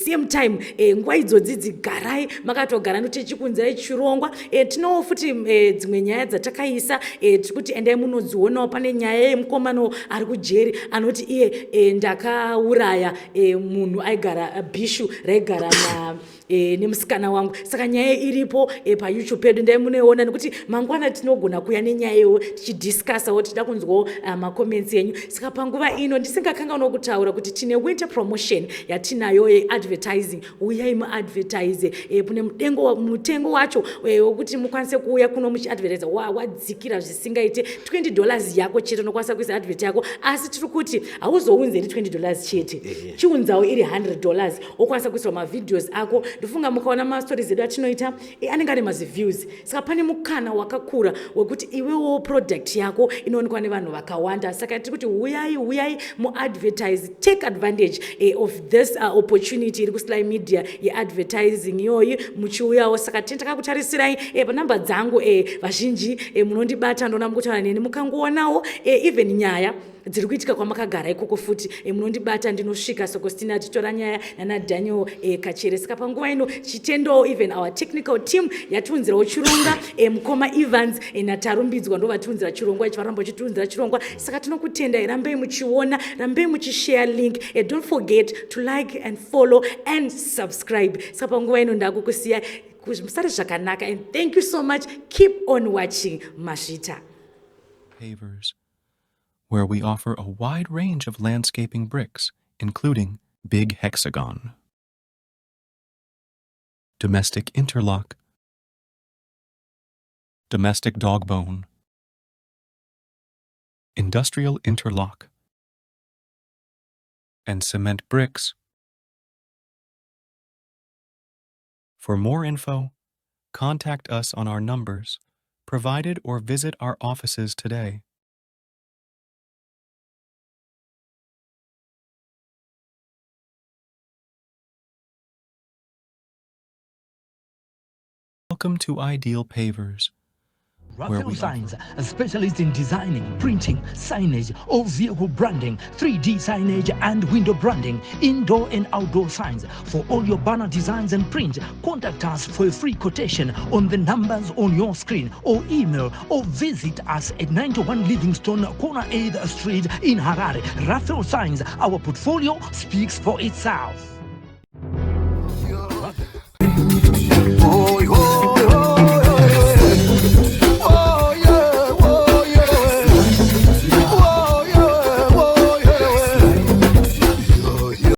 same time, nguva idzodzi dzigarai makatogara notichikunzirai chirongwa. Tinowo futi dzimwe nyaya dzatakaisa, tiri kuti endai munodzionawo. Pane nyaya yemukomana ari kujeri anoti iye ndakauraya munhu aigara bhishu raigara na nemusikana wangu. Saka nyaya iripo paYouTube pedu, ndai munoiona, nekuti mangwana tinogona kuya nenyaya iyoyo tichidiscussawo, tichida kunzwawo macomments enyu. Saka panguva ino ndisingakanganwa kutaura kuti tine winter promotion yatinayo yeadvertising. Uyai muadvertise. Kune mutengo wacho wekuti mukwanise kuuya kuno muchiadvertisa wadzikira zvisingaite. $20 yako chete unokwanisa kuisa advert yako, asi tiri kuti hauzounzeri $20 chete, chiunzawo iri $100, wokwanisa kuiswa mavideos ako. Ndofunga mukaona mastories edu atinoita, anenge ane maziviews. Saka pane mukana wakakura wekuti iwewo product yako inoonekwa nevanhu vakawanda. Saka tiri kuti uyai, uyai muadvertise. Take advantage of this opportunity iri kuSly Media yeadvertising iyoyi, muchiuyawo. Saka tini takakutarisirai panamba dzangu. Vazhinji munondibata, ndoona mukutaura neni, mukangoonawo even nyaya dziri kuitika kwamakagara ikoko futi, munondibata, ndinosvika. Sokostina titora nyaya nana Daniel Kachere. Saka panguva ino chitendowo even our technical team yatiunzirawo chirongwa, mukoma Evans naTarumbidzwa, ndo vatiunzira chirongwa ichi, varamba vachitiunzira chirongwa. Saka tinokutendai, rambei muchiona, rambei muchishare link. Don't forget to like and follow and subscribe. Saka panguva ino ndakukusiya, musare zvakanaka, and thank you so much. Keep on watching. Mazvita. Pavers, where we offer a wide range of landscaping bricks, including Big Hexagon, Domestic Interlock, Domestic Dog Bone, Industrial Interlock, and cement bricks. For more info, contact us on our numbers provided or visit our offices today. Welcome to Ideal Pavers, where Raphael we Signs, a specialist in designing, printing, signage, all vehicle branding, 3D signage and window branding, indoor and outdoor signs. For all your banner designs and print, contact us for a free quotation on the numbers on your screen or email or visit us at 91 Livingstone, corner 8th Street in Harare. Raphael Signs, our portfolio speaks for itself.